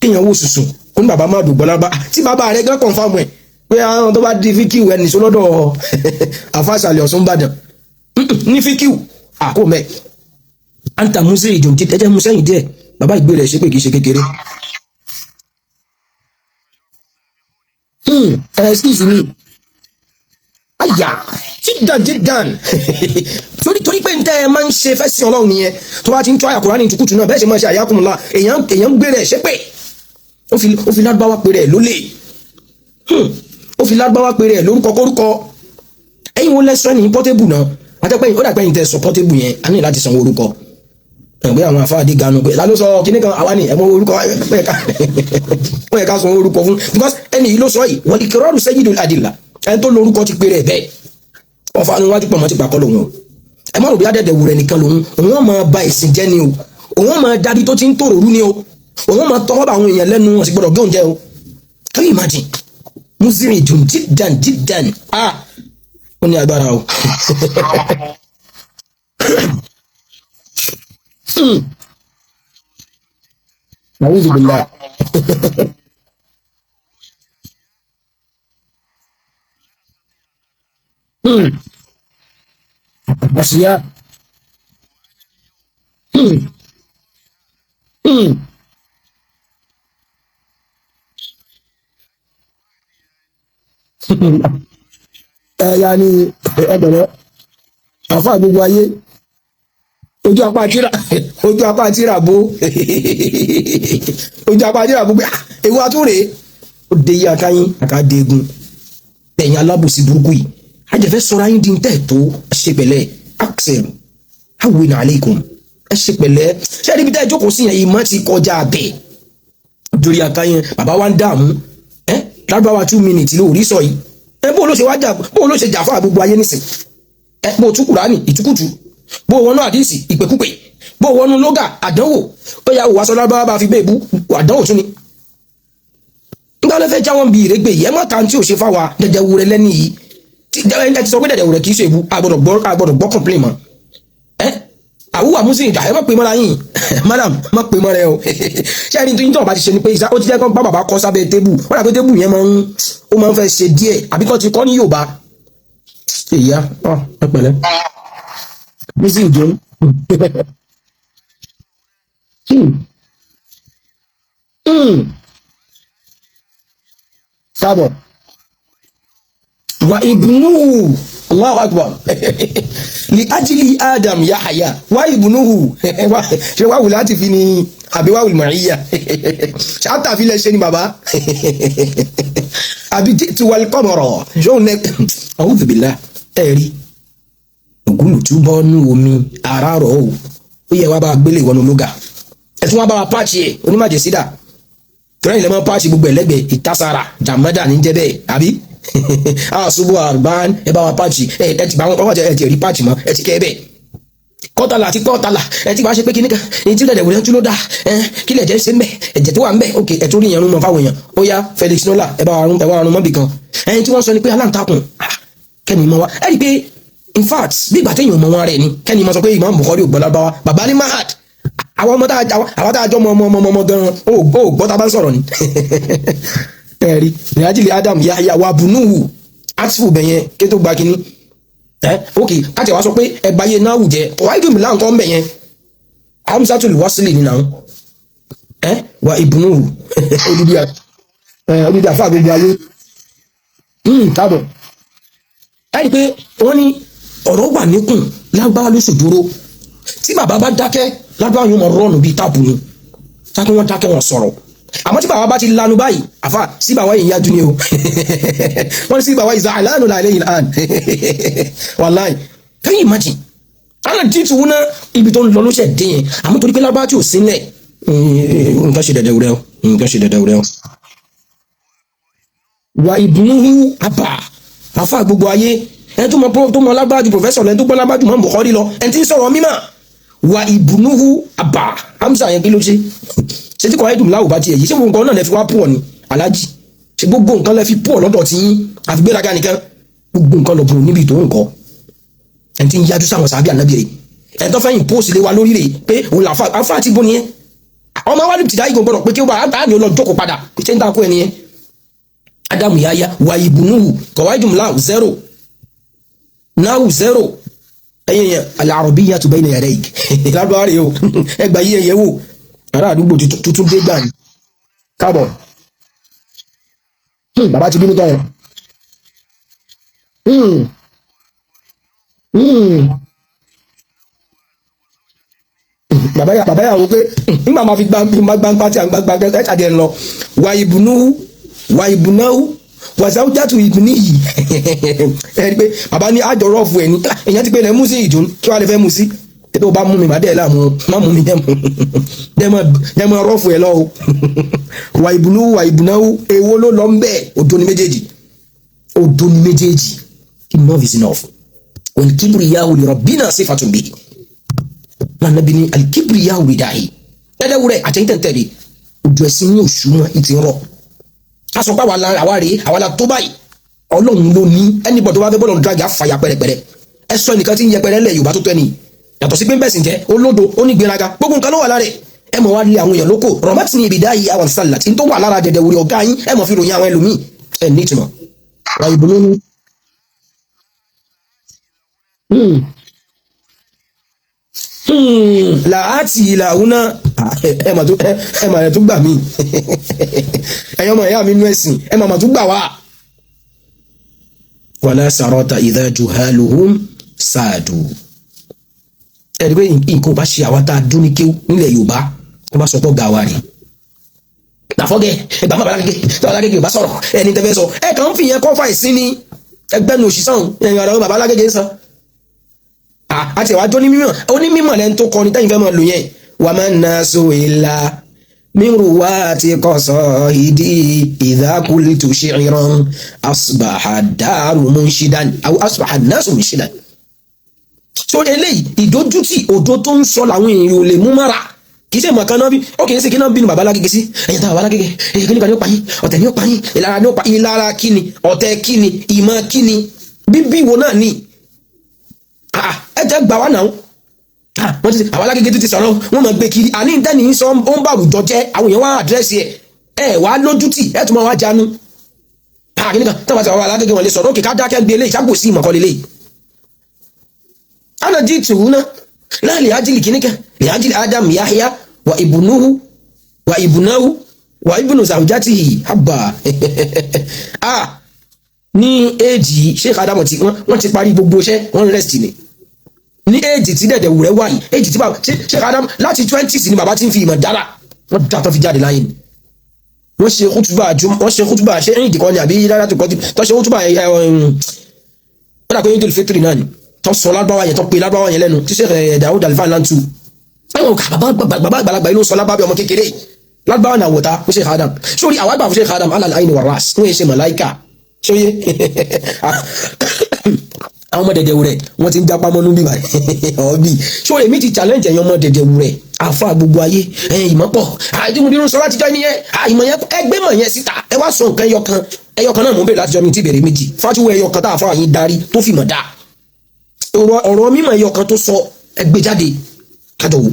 kéèyàn wò sùsùn, ó ní bàbá má dùn gbọ́lá bá tí bàbá rẹ̀ gán confirm ẹ̀. Pé àwọn tó bá di fíkìw ẹnì sọ lọ́dọ̀ àfàṣàlẹ̀ Ọ̀ṣun Ìbàdàn ní fíkìw àkó mẹ́. Anta musa ìjùn jí ẹjẹ́ musa yìí díẹ̀, bàbá ìgbé rẹ̀ ṣe pé kì í ṣe kékeré. Excuse me, àyà jíjàn jíjàn, torí pé ntẹ́ ẹ máa ń ṣe fẹ́ sí Ọlọ́run nìyẹn. Tó bá ti ń tọ́ àyà Kùránì tukutu náà bẹ́ẹ̀ ṣe máa ṣe àyàkùnmùlà, èèyàn ń gbé rẹ̀ ṣe pé ó fi lárúbáwá pé rẹ̀ lólè, ó fi lárúbáwá pé rẹ̀ lórúkọ kórúkọ. Ẹ̀yin wo lẹ́sọ̀ ní pọ́tébù náà? Àtẹ́pẹ́yìn ó dàgbẹ́yìn tẹ sọ pọ́tébù yẹn, a ní láti sanwó orúkọ. Ẹ̀gbẹ́ àwọn afáàdé ganu pé lálọ́ sọ kíní kan àwa ni ẹ̀mọ́ orúkọ ó yẹ ká sanwó orúkọ fún, because ẹni yìí ló sọ yìí wọ́n ìkìrọ́rù sayyidul adilla, ẹni tó lórúkọ ti pé rẹ̀ bẹ́ẹ̀. Ọ̀fà ni wájú pọ̀ mọ́ ti pàkọ́ lòun o. Ẹ má rò bí adẹ́dẹ̀ wù rẹ̀ nìkan lòun, òun máa ba ìsìn jẹ́ ni o, òun máa dábí tó ti ń tòrò rú ni o, òun máa tọwọ́ bá àwọn èèyàn lẹ́nu, wọn sì gbọ́dọ̀ gé oúnjẹ o. Can you imagine? Musiri dùn jíjàn jíjàn, ah, ó ní agbára o. A'udhu billah. Àṣìyá. Ẹ̀yà ni ẹgbẹ̀rẹ̀ àfáà gbogbo ayé, ojú apá tíra, ojú apá tíra bó, ojú apá tíra bó pé ewu atúnrè ó de yí akáyín àkàdégun. Ẹ̀yin alábòsí burúkú yìí, ajẹ́fẹ́ sọ̀rọ̀ ayín di ń tẹ̀ tó. Ẹ ṣe pẹ̀lẹ́, axel awin aleikum, ẹ ṣe pẹ̀lẹ́. Ṣé ẹni bí tẹ́ ẹ jókòó sí yẹn, ìmọ̀ ti kọjá bẹ́ẹ̀ torí akáyín bàbá wa ń dààmú. Ẹ lárúbáwá 2 minutes ló rí sọ yìí. Ẹ bó ló ṣe wá jà, bó ló ṣe jà fún àgbogbo ayé nísìn? Ẹ bó tú Kùránì ìtukùtù, bó wọnú àdìsí ìpèkúpè, bó wọnú lógà àdánwò, ó yà wò wá sọ lárúbáwá bá fi bẹ́ẹ̀ bú àdánwò tún ni. Nígbà ló fẹ́ já wọn bí ìrégbè yìí, ẹ má ta tí ò ṣe fáwa dẹ̀dẹ̀ wúrẹ́ lẹ́ni yìí. Ẹ ti sọ pé dẹ̀dẹ̀ wúrẹ́ kì í ṣe ìbú, àgbọ̀dọ̀ gbọ́ complain mọ́. Ẹ àwùwà musin ìjà, ẹ má pè mọ́ra yín, madam, má pè mọ́ra ẹ o. Ṣé ẹni tó ń tọ́ bá ti ṣe ni pé ó ti jẹ́ kó bá bàbá kọ́ sábẹ́ tébù, wọ́n dà pé tébù yẹn máa ń ó máa ń fẹ́ ṣe díẹ̀, àbí kọ́ ti kọ́ ní Yorùbá. Ìyá ọ ẹ pẹ̀lẹ́ musin ìjọ. Sábọ̀ wa ibnuhu, Allahu akbar, li ajili Adam Yahya wa ibnuhu. Ṣe wá wùlá ti fi ni àbí wá wùlì màríyà ṣe àtàfi lẹ ṣe ni bàbá àbí tí wal qamara ṣóun nẹ. A'udhu billah. Ẹ rí ògúlùtú bọ́nú omi àràrọ̀ o, ó yẹ wá bá gbélé ìwọ́nu lóga, ẹ tún wá bá wa pàṣẹ ẹ onímọ̀jẹ̀sídà tọ́lá ilẹ̀ máa pàṣẹ gbogbo ẹ̀lẹ́gbẹ̀ẹ́ ìtasára jàmọ́dà ní jẹ́ bẹ́ẹ̀ àbí àṣubú àgbán ẹ bá wa pàṣẹ ẹ ti bá wọn pàṣẹ ẹ ti rí pàṣẹ mọ́ ẹ ti kẹ́ bẹ́ẹ̀ kọ́tàlà àti kọ́tàlà ẹ ti bá ṣe pé kíníkan ní tí lẹ̀dẹ̀ wòlé tún ló dá ẹ kí lẹ̀jẹ̀ ṣe ń bẹ̀ ẹ̀jẹ̀ tó wà ń bẹ̀ ok ẹ̀ tó rí ìyẹn rún mọ́ fáwọn èèyàn. Ó yá Felix Nola ẹ bá wa rún, ẹ bá wa rún mọ́bì kan. Ẹni tí wọ́n sọ ni pé aláǹtakùn kẹ́ni mọ́ wa ẹ rí i pé in fact bí ìgbà téèyàn mọ wọn rẹ̀ ni kẹ́ni mọ́ sọ pé Imam Bukhari ò gbọ́ lábáwá bàbá ní mahad àwọn ọmọ tá a jọ mọ ọmọ ọmọ ọmọ gan-an ó gbọ́ tá a bá ń sọ̀rọ̀ ni. Ẹ rí ìrìnàjò Adam Yahya wa bunuhu atifu bẹ̀yẹn kí tó gba kínní ẹ ok káti wá sọ pé ẹgbàáyé náà wù jẹ ọ̀wá ìdùnnú là ń kọ́ ń bẹ̀ yẹn hamzatul wasili nínú àwọn ẹ wa ibùnúhù odidi àfa gbogbo ayé káàbọ̀. Ẹ rí i pé wọ́n ní ọ̀rọ̀ wà níkùn lágbára ló ṣòjóró tí bàbá bá dákẹ́ lágbára yóò mọ rọ́ọ̀nù bíi táàpù ni táàpù wọn dákẹ́ wọn sọ̀rọ̀, àmọ́ tí bàbá bá ti lanu báyìí àfa sí bàbá yìí yájú ni o. Wọ́n ní sí bàbá yìí zàlánù làlẹ́ yìí làn wàláì can you imagine alẹ́ tí tí wọ́n ná ibi tó ń lọ ló ṣẹ̀ dé yẹn, àmọ́ torí pé lábá tí ò sílẹ̀ nǹkan ṣe dẹ̀dẹ̀ rẹ o, nǹkan ṣe dẹ̀dẹ̀ rẹ o. Wà ìbùnú àbà àfa gbogbo ayé ẹni tó mọ tó mọ lágbájú pòfẹ́sọ̀ lẹni tó gbọ́ lágbájú mọ́ Bukhari lọ ẹni tí ń sọ̀rọ̀ mímọ́ wà ìbùnú àbà Hamza yẹn kí ló ṣe ṣe tí kò ayédùn láwù bá tiẹ̀ yìí ṣé gbogbo nǹkan náà lẹ fi wá pọ̀ ni alájì ṣe gbogbo nǹkan lẹ fi pọ̀ lọ́dọ̀ tí yín àfi gbéraga nìkan gbogbo nǹkan lọ bùrù níbi tó nǹkan ẹni tí ń yájú sáwọn sàbí ànábì rè ẹni tó fẹ́ yìn póòsì lé wa lórí rè pé òun làfa àfa àti bó nìyẹn ọmọ wa ní tìdá yìí kò gbọdọ̀ pé kí ó bá a ní ó lọ jókòó padà ṣé ń ta kó ẹni yẹn Ádámù Yahya wà ìbùnúhù kọ̀wáìdùn láwù zero náwù zero. Ẹ̀yìn yẹn al-arabiyyatu bayna yadayk lábúrò rẹ̀ o, ẹgbà yí ẹ̀yẹ wò ará àdúgbò tuntun dé gbà ní. Káàbọ̀, bàbá ti bínú tán o. Hmm. Hmm. Bàbá yà wò pé nígbà máa fi gbá gbá gbá pátí àgbà gbá ẹ ṣàdé lọ wà ìbùnú wà ìbùnáwó wàsáwùjátù ìbùní yìí. Ẹ rí i pé bàbá ní àjọ rọ́ọ̀fù ẹ̀ ní èèyàn ti pé ilẹ̀ mú sí ìdùn kí wàá lè fẹ́ mú sí tẹ́tẹ́ o bá mú mi má dẹ́ láàmú má mú mi dẹ́mọ̀ rọ́ọ̀fù ẹ̀ lọ o. Wà ìbùnú wà ìbùnáwó èwo ló lọ ń bẹ́ẹ̀? Òdo ni méjèèjì, òdo ni méjèèjì. Enough is enough. Wal kibriyahu li rabbina sifatun bihi lànàbí ni alikibriyahu ridai dẹ́dẹ́wúrẹ́ àtẹ̀yìntẹ̀ntẹ̀lẹ̀ ojú ẹ̀sìn ní oṣù mọ́ ìtì ń rọ̀ aṣọ pa àwa rèé, àwa la tó báyìí. Ọlọ́run ló ní ẹnìbọ̀ tó bá fẹ́ bọ́ọ̀lù drag àfàyà pẹ̀rẹ̀pẹ̀rẹ̀. Ẹ sọ ẹnìkan tí ń yẹpẹrẹ lẹ̀ Yorùbá tó tẹ́ ni yàtọ̀ sí pé ń bẹ̀sìn jẹ́ olódo onígbéraga gbogbo nǹkan ló wà lára ẹ̀. Ẹ mọ̀ wá lé àwọn èèyàn lóko rọ̀mọ́tì ní ibìdá yìí àwọn sàlà tí ń tó wà lára dẹ̀dẹ̀wúrẹ́ ọ̀gá yín. Ẹ mọ̀ fi ròyìn àwọn ẹlòmíì ẹ ní ìtumọ̀ wà ìbùnú ní. Làátì ìlàhúná ẹ mà tó ẹ mà tó gbà mí, ẹ̀yọ́ ọmọ ìyá mi nú ẹ̀sìn, ẹ mà mà tó gbà wá. Wàlá sàrọ́tà idha juhaluhum sáàdù. Ẹ rí i pé nǹkan ò bá ṣe àwa tá a dún ní kéwú nílẹ̀ Yorùbá, wọ́n bá sọ pé ọ̀gá wa rè tàfọ́gẹ́ ẹgbàá bàbá lágége tí bàbá lágége ò bá sọ̀rọ̀ ẹni tẹ́fẹ́ sọ ẹ kàn ń fi yẹn kọ́ fà ìsín ni ẹgbẹ́nu òṣìṣàn ẹ̀yìn ọ̀rọ̀ bàbá lágége ń sọ. Àti ìwájú onímọ̀ onímọ̀ lẹ́nu tó kọrin tẹ́yìn fẹ́ máa lò yẹn. Wà máa ń na so ìlà mírù wá ti kọ̀sọ̀ ìdí ìdákùlì tó ṣe ìran asbaha dàrú munshidan àwọn asbaha nasu munshidan. So eléyìí ìdójútì òdo tó ń sọ làwọn èèyàn ò lè mú mára, kì í ṣe mọ̀kan náà bí ó kì í ṣe kí náà bínú bàbá lágége sí ẹ̀yìn tá bàbá lágége èyí kí nìkan ní ó pa yín, ọ̀tẹ̀ ní ó pa yín, ìlara ní ó pa ìlara kíni, ọ̀tẹ̀ kíni, ìmọ̀ kíni, bíbí wo náà ni ẹ jẹ́ gbà wá náà. Wọ́n ti àwọn alágége tó ti sọ̀rọ̀ wọ́n máa gbé kiri àní ìtẹ́ni sọ ó ń bá àwùjọ jẹ́. Àwọn èèyàn wá àdírẹ́sì ẹ̀ ẹ̀ wá lójútì ẹ̀ tún máa wá jánu kí nìkan tó bá ti àwọn alágége wọn lè sọ̀rọ̀ òkè ká dákẹ́ gbé eléyìí sábò sí ìmọ̀kọ́ lélẹ́yìí. Ana jí tùhú náà náà lè ájílì kìnnìkan lè ájílì Adam Yahya wa ibùnúhu wa ibùnáhu wa ibùnú zawjatihi haba. Ní éèjì Sheikh Adamu tí wọ́n ti parí gbogbo iṣẹ́ wọ́n rest ni ní éèjì tí dẹ̀dẹ̀ wùrẹ́ wáyé éèjì tí bàbá Sheikh Adamu láti 20s ni bàbá ti ń fi ìmọ̀ dára wọ́n dá tó fi jáde láyé ni. Wọ́n ṣe kútùbà, wọ́n ṣe kútùbà ṣé ẹ̀yìn ìdíkọ́ ni àbí rárá tó kọ́ tó ṣe kútùbà ẹ̀ wọ́n dà pé Eidul Fitri náà ni tó sọ lágbáwá yẹn tó pe lágbáwá yẹn lẹ́nu tí Sheikh Daud Alfa lantu ẹ̀wọ̀n ká bàbá àgbàlagbà yìí ló sọ lágbáwá bí ọmọ kékeré lágbáwá náà wọ̀ta fún Sheikh Adam sórí àwọn àgbà fún Sheikh Adam alal aini wa ras wọ́n yẹ ṣe màláìkà sóyè. Àwọn ọmọ dẹ̀dẹ̀ wúrẹ̀ wọ́n ti ń jápá mọ́nú bíbá ọ̀bí sórí èmi ti challenge ẹ̀yin ọmọ dẹ̀dẹ̀ wúrẹ̀ àfa gbogbo ayé ẹ̀yin ìmọ̀ pọ̀ àdìmúdìrún sọ láti jọ ẹni yẹn ìmọ̀ yẹn ẹgbẹ́ mọ̀ yẹn síta ẹ wá sọ nǹkan ẹyọkan ẹyọkan náà mò ń bèrè láti jọ mi ti bèrè méjì fásiwọ ẹyọkan tá a fọ àyín darí tó fi mọ̀ dáa ọ̀rọ̀ mímọ̀ ẹyọkan tó sọ ẹgbẹ́ jáde kájọ wò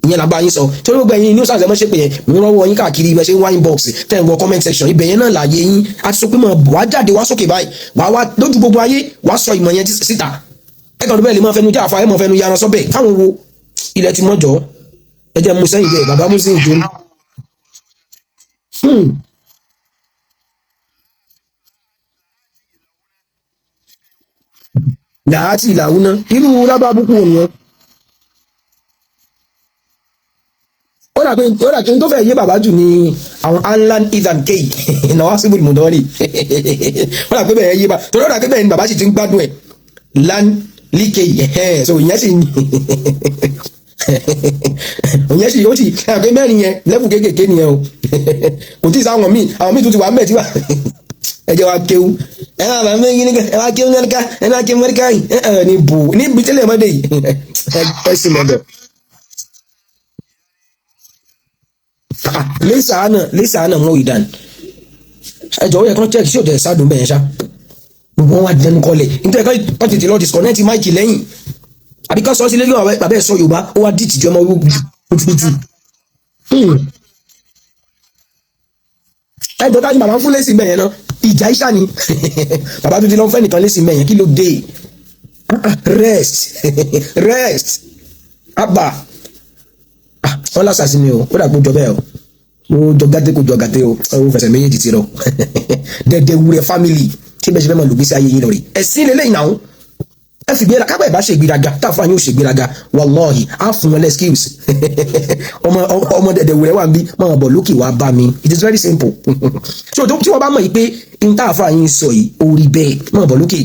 ìyẹn làbá yín sọ torí gbogbo ẹ̀yin news àti ẹmọ́ṣẹ́ pé yẹn mò ń rọ́wọ́ yín káàkiri ibẹ̀ ṣe ń wá inbox tẹ̀ ń wọ comment section ibẹ̀ yẹn náà láàyè yín a ti sọ pé mọ̀ wá jáde wá sókè báyìí wá wá lójú gbogbo ayé wá sọ ìmọ̀ yẹn síta ẹ kàn tó bẹ́ẹ̀ lè máa fẹnu jẹ́ àfa ẹ máa fẹnu yaran sọ́bẹ̀ káwọn wo ilẹ̀ ti mọ́jọ́ ẹ jẹ́ mú sẹ́yìn bẹ́ẹ̀ bàbá mú sí ìjọ. Làátì ìlàwúná irú lábàbùkù òun ó dà pé tó fẹ́ yé bàbá jù ní àwọn anlan ethan k náwó síbùdó mọ̀dọ́rì ó dà pé bẹ́ẹ̀ yé bá torí ó dà pé bẹ́ẹ̀ ni bàbá sì ti ń gbádùn ẹ̀ lan like ẹ̀ so ìyẹn sì ìyẹn sì ó sì ẹ̀ pé mẹ́rin yẹn lẹ́fù kéékèèké nìyẹn o kò tí ì sáwọn míì àwọn míì tún ti wà mẹ́ẹ̀ tí wà ẹ jẹ́ wa kéwú ẹ máa bá mẹ́rin nígbà ẹ wá kéwú mẹ́ríkà ẹ máa kéwú mẹ́ríkà yìí ẹ ẹ ní bù níbi tẹ́lẹ̀ mọ́dé yìí ẹ sì mọ̀dọ̀. Lẹ́sà àná mọ́ ìdán ẹ jọ̀wọ́ yẹ kán check sí òtẹ̀ sádùn bẹ́ẹ̀ ṣá gbogbo wọn wá dẹnu kọlẹ̀ nítorí kán tètè lọ disconnect mic lẹ́yìn àbí kán sọ sí lẹ́yìn bàbá ẹ̀ sọ Yorùbá ó wá dì tìjọ́ ọmọ kùtùkùtù. Ẹ jọ tájú bàbá fún lẹ́sìn bẹ́ẹ̀ yẹn náà Ìjà ìṣà ni bàbá tó ti lọ fẹ́ nìkan lé sí mẹ́yẹn. Kí ló dé? Rest, rest, abba. Wọn lásàsí ni o. Ó dà kó jọ bẹ́ẹ̀ o, ó jọ gàdé, kó jọ gàdé o. Ó fẹsẹ̀ méjèèjì ti rọ. Dẹ̀dẹ̀ wúrẹ́ family, tí bẹ́ẹ̀ ṣe fẹ́ máa lògbèsè ayé yín lọ rí ẹ̀sìn lélẹ́yìn náà. Ẹ fi gbéra kápẹ́ ìbá ṣe ìgbéraga, táfà yóò ṣe ìgbéraga, wàláhì á fún wọn lẹ́skíwìs. Ọmọ ọmọ dẹ̀dẹ̀ wúrẹ́ wà ń bí, máa bọ̀ lókè wá bá mi. It is very simple. So tí wọ́n bá mọ̀ yìí pé n táfà yín sọ yìí ó rí bẹ́ẹ̀, máa bọ̀ lókè.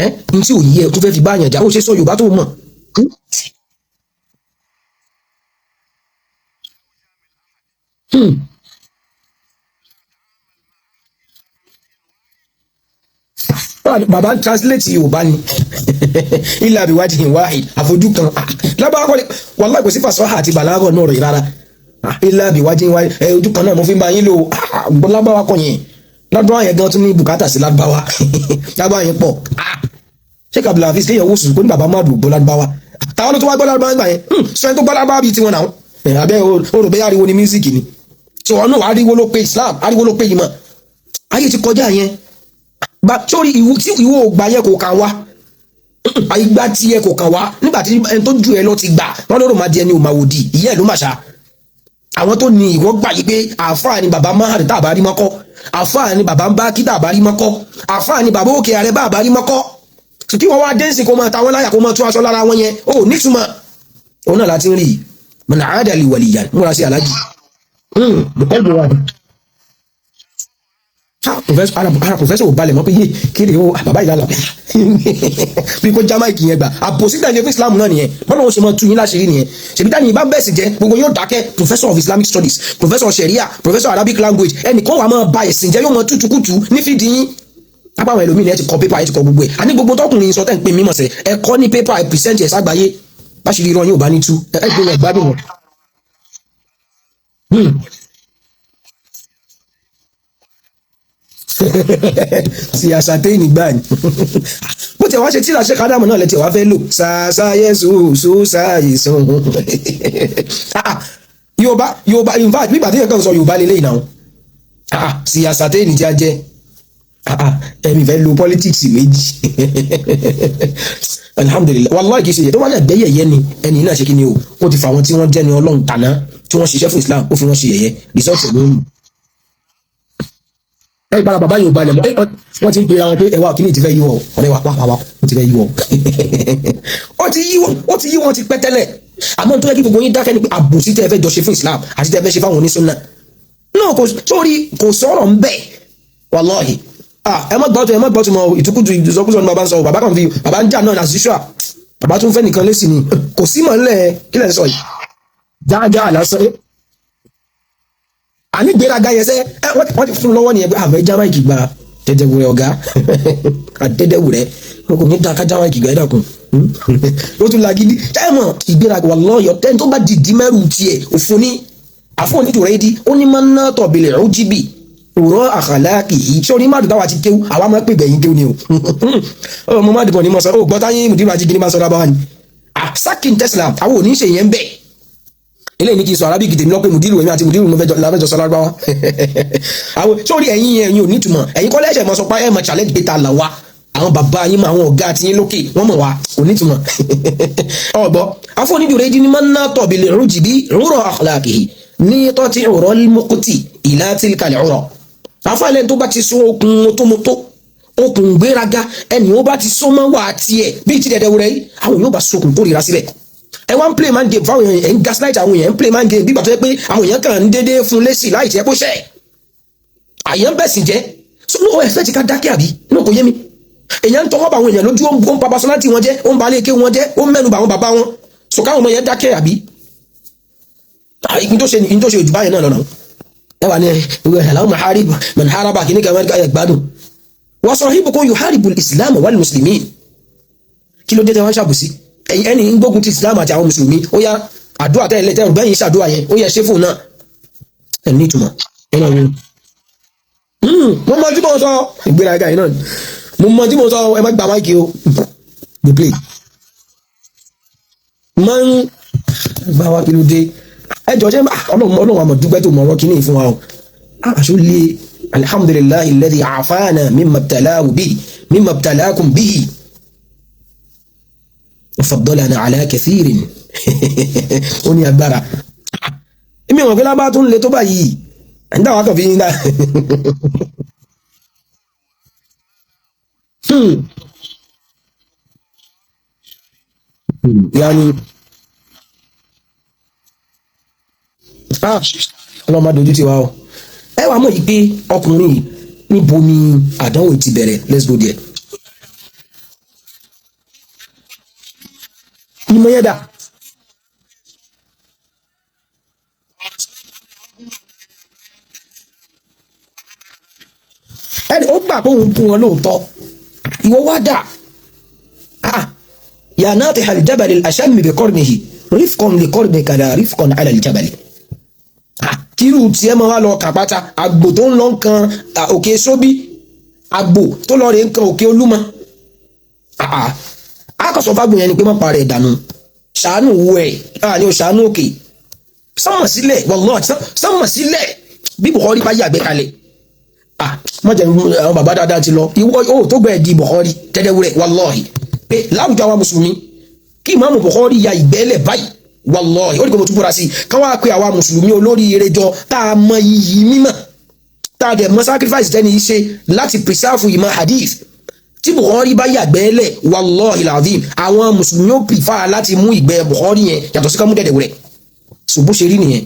Ẹ n tí ò yí ẹ tó fẹ́ fi bá àyàn jà, ó ṣe sọ Yorùbá tó mọ̀. Bàbá ń translate Yorùbá ni ilà àbíwájú wahid àfojú kan lábàá kọ́ni. Wàláhì kò sí fàṣọ́hà àti bàlágọ̀ náà rẹ̀ rárá. Ilà àbíwájú wahid, ẹ ojú kan náà mo fi ń bá yín lò. Lábàá kọ́ yẹn, lábàá yẹn gan tún ní bùkátà sí lábàá, lábàá yẹn pọ̀. Ṣé Abdul Hafiz kéèyàn wò sùn kó ní bàbá má dùn gbọ́ lábàá? Táwọn ló tó wá gbọ́ lábàá gbà yẹn, sọ ẹni tó gbọ́ lábàá bíi tiwọn náà. Abẹ́ o rò bẹ́ẹ̀ ariwo ni music ni tí wọn náà, ariwo ló pe Islam, ariwo ló pe ìmọ̀. Ayé ti kọjá yẹn. Gba sórí ìwú tí ìwọ ògbà yẹ kò kàn wá, àyígbá tí ẹ kò kàn wá. Nígbà tí ẹni tó ju ẹ lọ ti gbà wọn lọ́rọ̀ máa di ẹni ò máa wò di ìyá ẹ ló máa ṣá. Àwọn tó ní ìwọ gbà yí pé àáfàá ni bàbá mahad tá a bá rí mọ́kọ́, àáfàá ni bàbá ń bá kí tá a bá rí mọ́kọ́, àáfàá ni bàbá òkè ààrẹ bá a bá rí mọ́kọ́. Kí wọ́n wá dẹ́nsì kó máa ta wọ́n láyà, kó máa tú aṣọ lára wọn yẹn, ó nítumọ̀. Òun náà láti ń rí mọ̀nà àádàlì wàlìyà múra sí alájì. Ara professor ò balẹ̀ mọ́ pé yé kiri o bàbá ìlànà bí kò jámáìkì yẹn gbà àbòsí tẹ̀lé fún Islam náà nìyẹn. Bọ́lá wọn ṣe máa tú yín láṣìírí nìyẹn. Ṣèbí táyìn ìbá bẹ́ẹ̀ sì jẹ́ gbogbo yóò dákẹ́. Professor of Islamic studies, professor of Sharia, professor Arabic language, ẹnìkan wà máa ba ẹ̀sìn jẹ́, yóò máa tútukùtù ní fídíì yín. Apá àwọn ẹlòmíì ẹ ti kọ pépà, ẹ ti kọ gbogbo ẹ. Àní gbogbo tọkùnrin sọ tẹ́ ń pè mímọ̀ sẹ́ ẹ kọ́ ní pépà, ẹ pìrìsẹ́ǹtì ẹ̀ ságbáyé. Báṣìírí irọ́ yóò bá ní tú ẹ gbé wọn gbádùn wọn. Sí àṣàtẹ́yìn gbà ní bó tiẹ̀ wá ṣe tí ìlàṣẹ kádàmù náà lẹ́tẹ̀ wá fẹ́ lò ṣàṣà yẹ́sù ṣùṣà ìsùn. Yorùbá, Yorùbá, in fact nígbà tí yẹn kàn sọ Yorùbá lélẹ́yìn náà sí àṣàtẹ́yìn tí a jẹ́ ẹ̀mí fẹ́ lo politics méjì. Alhamdulilayi, wàláhì kìí ṣe yẹ tó wà lẹ gbẹ yẹ̀yẹ́ ni ẹni náà ṣe kí ni o. Ó ti fa àwọn tí wọ́n jẹ́ ni Ọlọ́run tàná tí wọ́n ṣiṣẹ́ fún Islam, ó fi wọ́n ṣe yẹ̀yẹ́, result ló ń ẹ ìbára bàbá yóò balẹ̀ mọ́. Wọ́n ti ń pera wọn pé ẹwà kìíní ti fẹ́ yíwọ́ ọ̀rẹ́ wa wá wá, ó ti fẹ́ yíwọ́, ó ti yíwọ́, ó ti yíwọ́ ti pẹ́ tẹ́lẹ̀. Àmọ́ tó yẹ kí gbogbo yín dákẹ́ ni pé àbòsí tẹ́ ẹ fẹ́ jọ ṣe fún Islam àti tẹ́ ẹ fẹ́ ṣe fáwọn onísúnnà náà kò sórí, kò sọ̀rọ̀ ń bẹ̀ wàláhì. Ẹ má gbọ́ tó, ẹ má gbọ́ tó mọ ìtukùtù ìsọkúsọ ni bàbá ń sọ. Bàbá kan fi bàbá ń jà náà as usual, bàbá tún fẹ́ nìkan lé sí ni kò sí mọ̀ ńlẹ̀. Kí lẹ̀ ń sọ yìí dáadáa lásán àní gbéraga yẹn sẹ́ ẹ wọ́n ti fún lọ́wọ́ nìyẹn pé àfẹ́ jámáìkì gba dẹ́dẹ́wúrẹ́ ọ̀gá àdẹ́dẹ́wúrẹ́ wọn kò ní dá ká jámáìkì gba, ẹ dákun. Ó tún lagídí ẹ mọ̀ ìgbéraga wallahi ọ̀tẹ́ni tó bá dìdí mẹ́rù tiẹ̀ òfin ní àfọ̀n nítorí rẹ̀ di ó ní máa ń ná tọ̀bìlẹ̀ ó jíbì òrọ̀ àkàlákì yìí. Ṣé oní má dùn táwa ti kéwú, àwa máa pè gbẹ̀yìn kéwú ni o. Ọmọ má dùn ní mọ̀ sọ ó gbọ́ táyé mùdírù àti gíní máa sọ dábàá ni sakin tesla àwọn ò ní ṣe yẹn bẹ́ẹ̀. Eléyìí ní kí n sọ arábíkì tèmi lọ́pẹ́ mùdírù, èmi àti mùdírù láfẹ́jọ sọ lárúbáwá. Àwọn sórí ẹ̀yin yẹn, ẹ̀yin ò nítumọ̀. Ẹ̀yin kọ́lẹ́ ẹ̀ṣẹ̀ mọ̀ sọ pé ẹ̀ mọ̀ challenge pé ta là wá. Àwọn bàbá yín mọ àwọn ọ̀gá àti yín lókè wọ́n mọ̀ wá, kò nítumọ̀. Ọ̀gbọ́ afọ́nidùrẹ́ di ni máa ń ná tọ̀bì lè rú jìbí rúrọ̀ àkàlàkì ní tọ́tí ọ̀rọ̀ mọ́kútì ìlà tìlkàlẹ̀ ọ̀rọ̀ afọ́lẹ́ tó bá ti sún okùn mọ́tómọ́tó okùn gbéraga ẹni ó bá ti sún mọ́ wà tiẹ̀ bíi ti dẹ̀dẹ̀ wúrẹ́ yìí, àwọn yóò bá sokùn kórìíra síbẹ̀. Ẹ wá ń play man game fáwọn èèyàn, ẹ ń gaslight àwọn èèyàn, ń play man game bí gbàtọ́ yẹ pé àwọn èèyàn kàn ń dédé fún lésì láì jẹ́ kó ṣẹ̀ àyàn bẹ̀ sì jẹ́. So no expect ká dákẹ́ àbí inú kò yé mi. Èèyàn ń tọwọ́ bá àwọn èèyàn lójú, ó ń pa personality wọn jẹ́, ó ń ba ilé ké wọn jẹ́, ó ń mẹ́nu bà àwọn bàbá wọn, so káwọn ọmọ yẹn dákẹ́ àbí ní tó ṣe ojú báyìí náà lọ́nà. Ẹ wà ní aláwọ̀ maharib man haraba kìíní kan ẹ gbádùn wọ́n sọ hibukun yuharibu islam wal muslimin. Kí ló dé tẹ́ wọ́n ṣàbùsí ẹni ń gbógun ti islam àti àwọn mùsùlùmí? Ó yá àdúrà tẹ́lẹ̀ tẹ́lẹ̀ bẹ́yìn ṣàdúrà yẹn, ó yẹ ṣé fóun náà ẹ̀ ní ìtumọ̀. Mo mọ tí mo sọ ìgbéraga yìí náà, mo mọ tí mo sọ. Ẹ má gba máìkì o, dey play máa ń gbá wa. Kí ló dé? Ẹ jọ ṣe Ọlọ́run, Ọlọ́run àmọ̀ dúpẹ́ tó mọ̀ ọ̀rọ̀ kìíní fún wa o. Aṣọ lè Alhamdulillahi alladhi afana mimma ibtalahu bihi mimma ibtalakum bihi faddalana ala kathirin. Ó ní agbára. Èmi wọn pé lábá tó ń le tó báyìí, ń dáwà kàn fi yín dá. Yani ọlọ́run má dojú tì wá o. Ẹ wàá mọ̀ yìí pé ọkùnrin yìí, níbo ni àdánwò ti bẹ̀rẹ̀? Let's go there. Ìmọ̀ yẹn dà? Ẹni ó gbà pé òun kún wọn lóòótọ́, ìwọ wá dà? Ah, ya natiha al-jabal al-ashammi bi qarnihi, rifqan li qarnika la rifqan ala al-jabal. Kírù tí ẹ máa wá lọ kàpáta, àgbò tó ń lọ kan òkè sóbí, àgbò tó lọ rè ń kan òkè olúmọ. Akọ̀sọ̀ fágbó yẹn ni pé má parẹ́ ìdànù, ṣàánú wo ẹ̀ ní o ṣàánú òkè sánmọ̀ sílẹ̀, wallahi sánmọ̀ sílẹ̀. Bí Bukhari bá yàgbẹ́ kalẹ̀, má jẹ́ àwọn bàbá dáadáa ti lọ, ìwọ ó tó gbẹ̀ di Bukhari tẹ́tẹ́wúrẹ́. Wallahi pé láwùjọ àwa mùsùlùmí, kí ìmáàmù Bukhari ya ìgbẹ́lẹ̀ báyìí, wallahi ó ní kò mo tún búra sí i, káwá pé àwa mùsùlùmí olóríire jọ tá a mọ iyì mímọ̀, tá a dẹ̀ mọ sacrifice tẹ́ni yìí ṣe láti preserve ìmọ̀ hadith, tí Bukhari bá yàgbẹ́ lẹ̀, wallahi alazim, àwọn mùsùlùmí ó prefer láti mú ìgbẹ́ Bukhari yẹn yàtọ̀ sí ká mú dẹ̀dẹ̀ wúrẹ̀. Ṣùgbọ́n ṣe rí nìyẹn,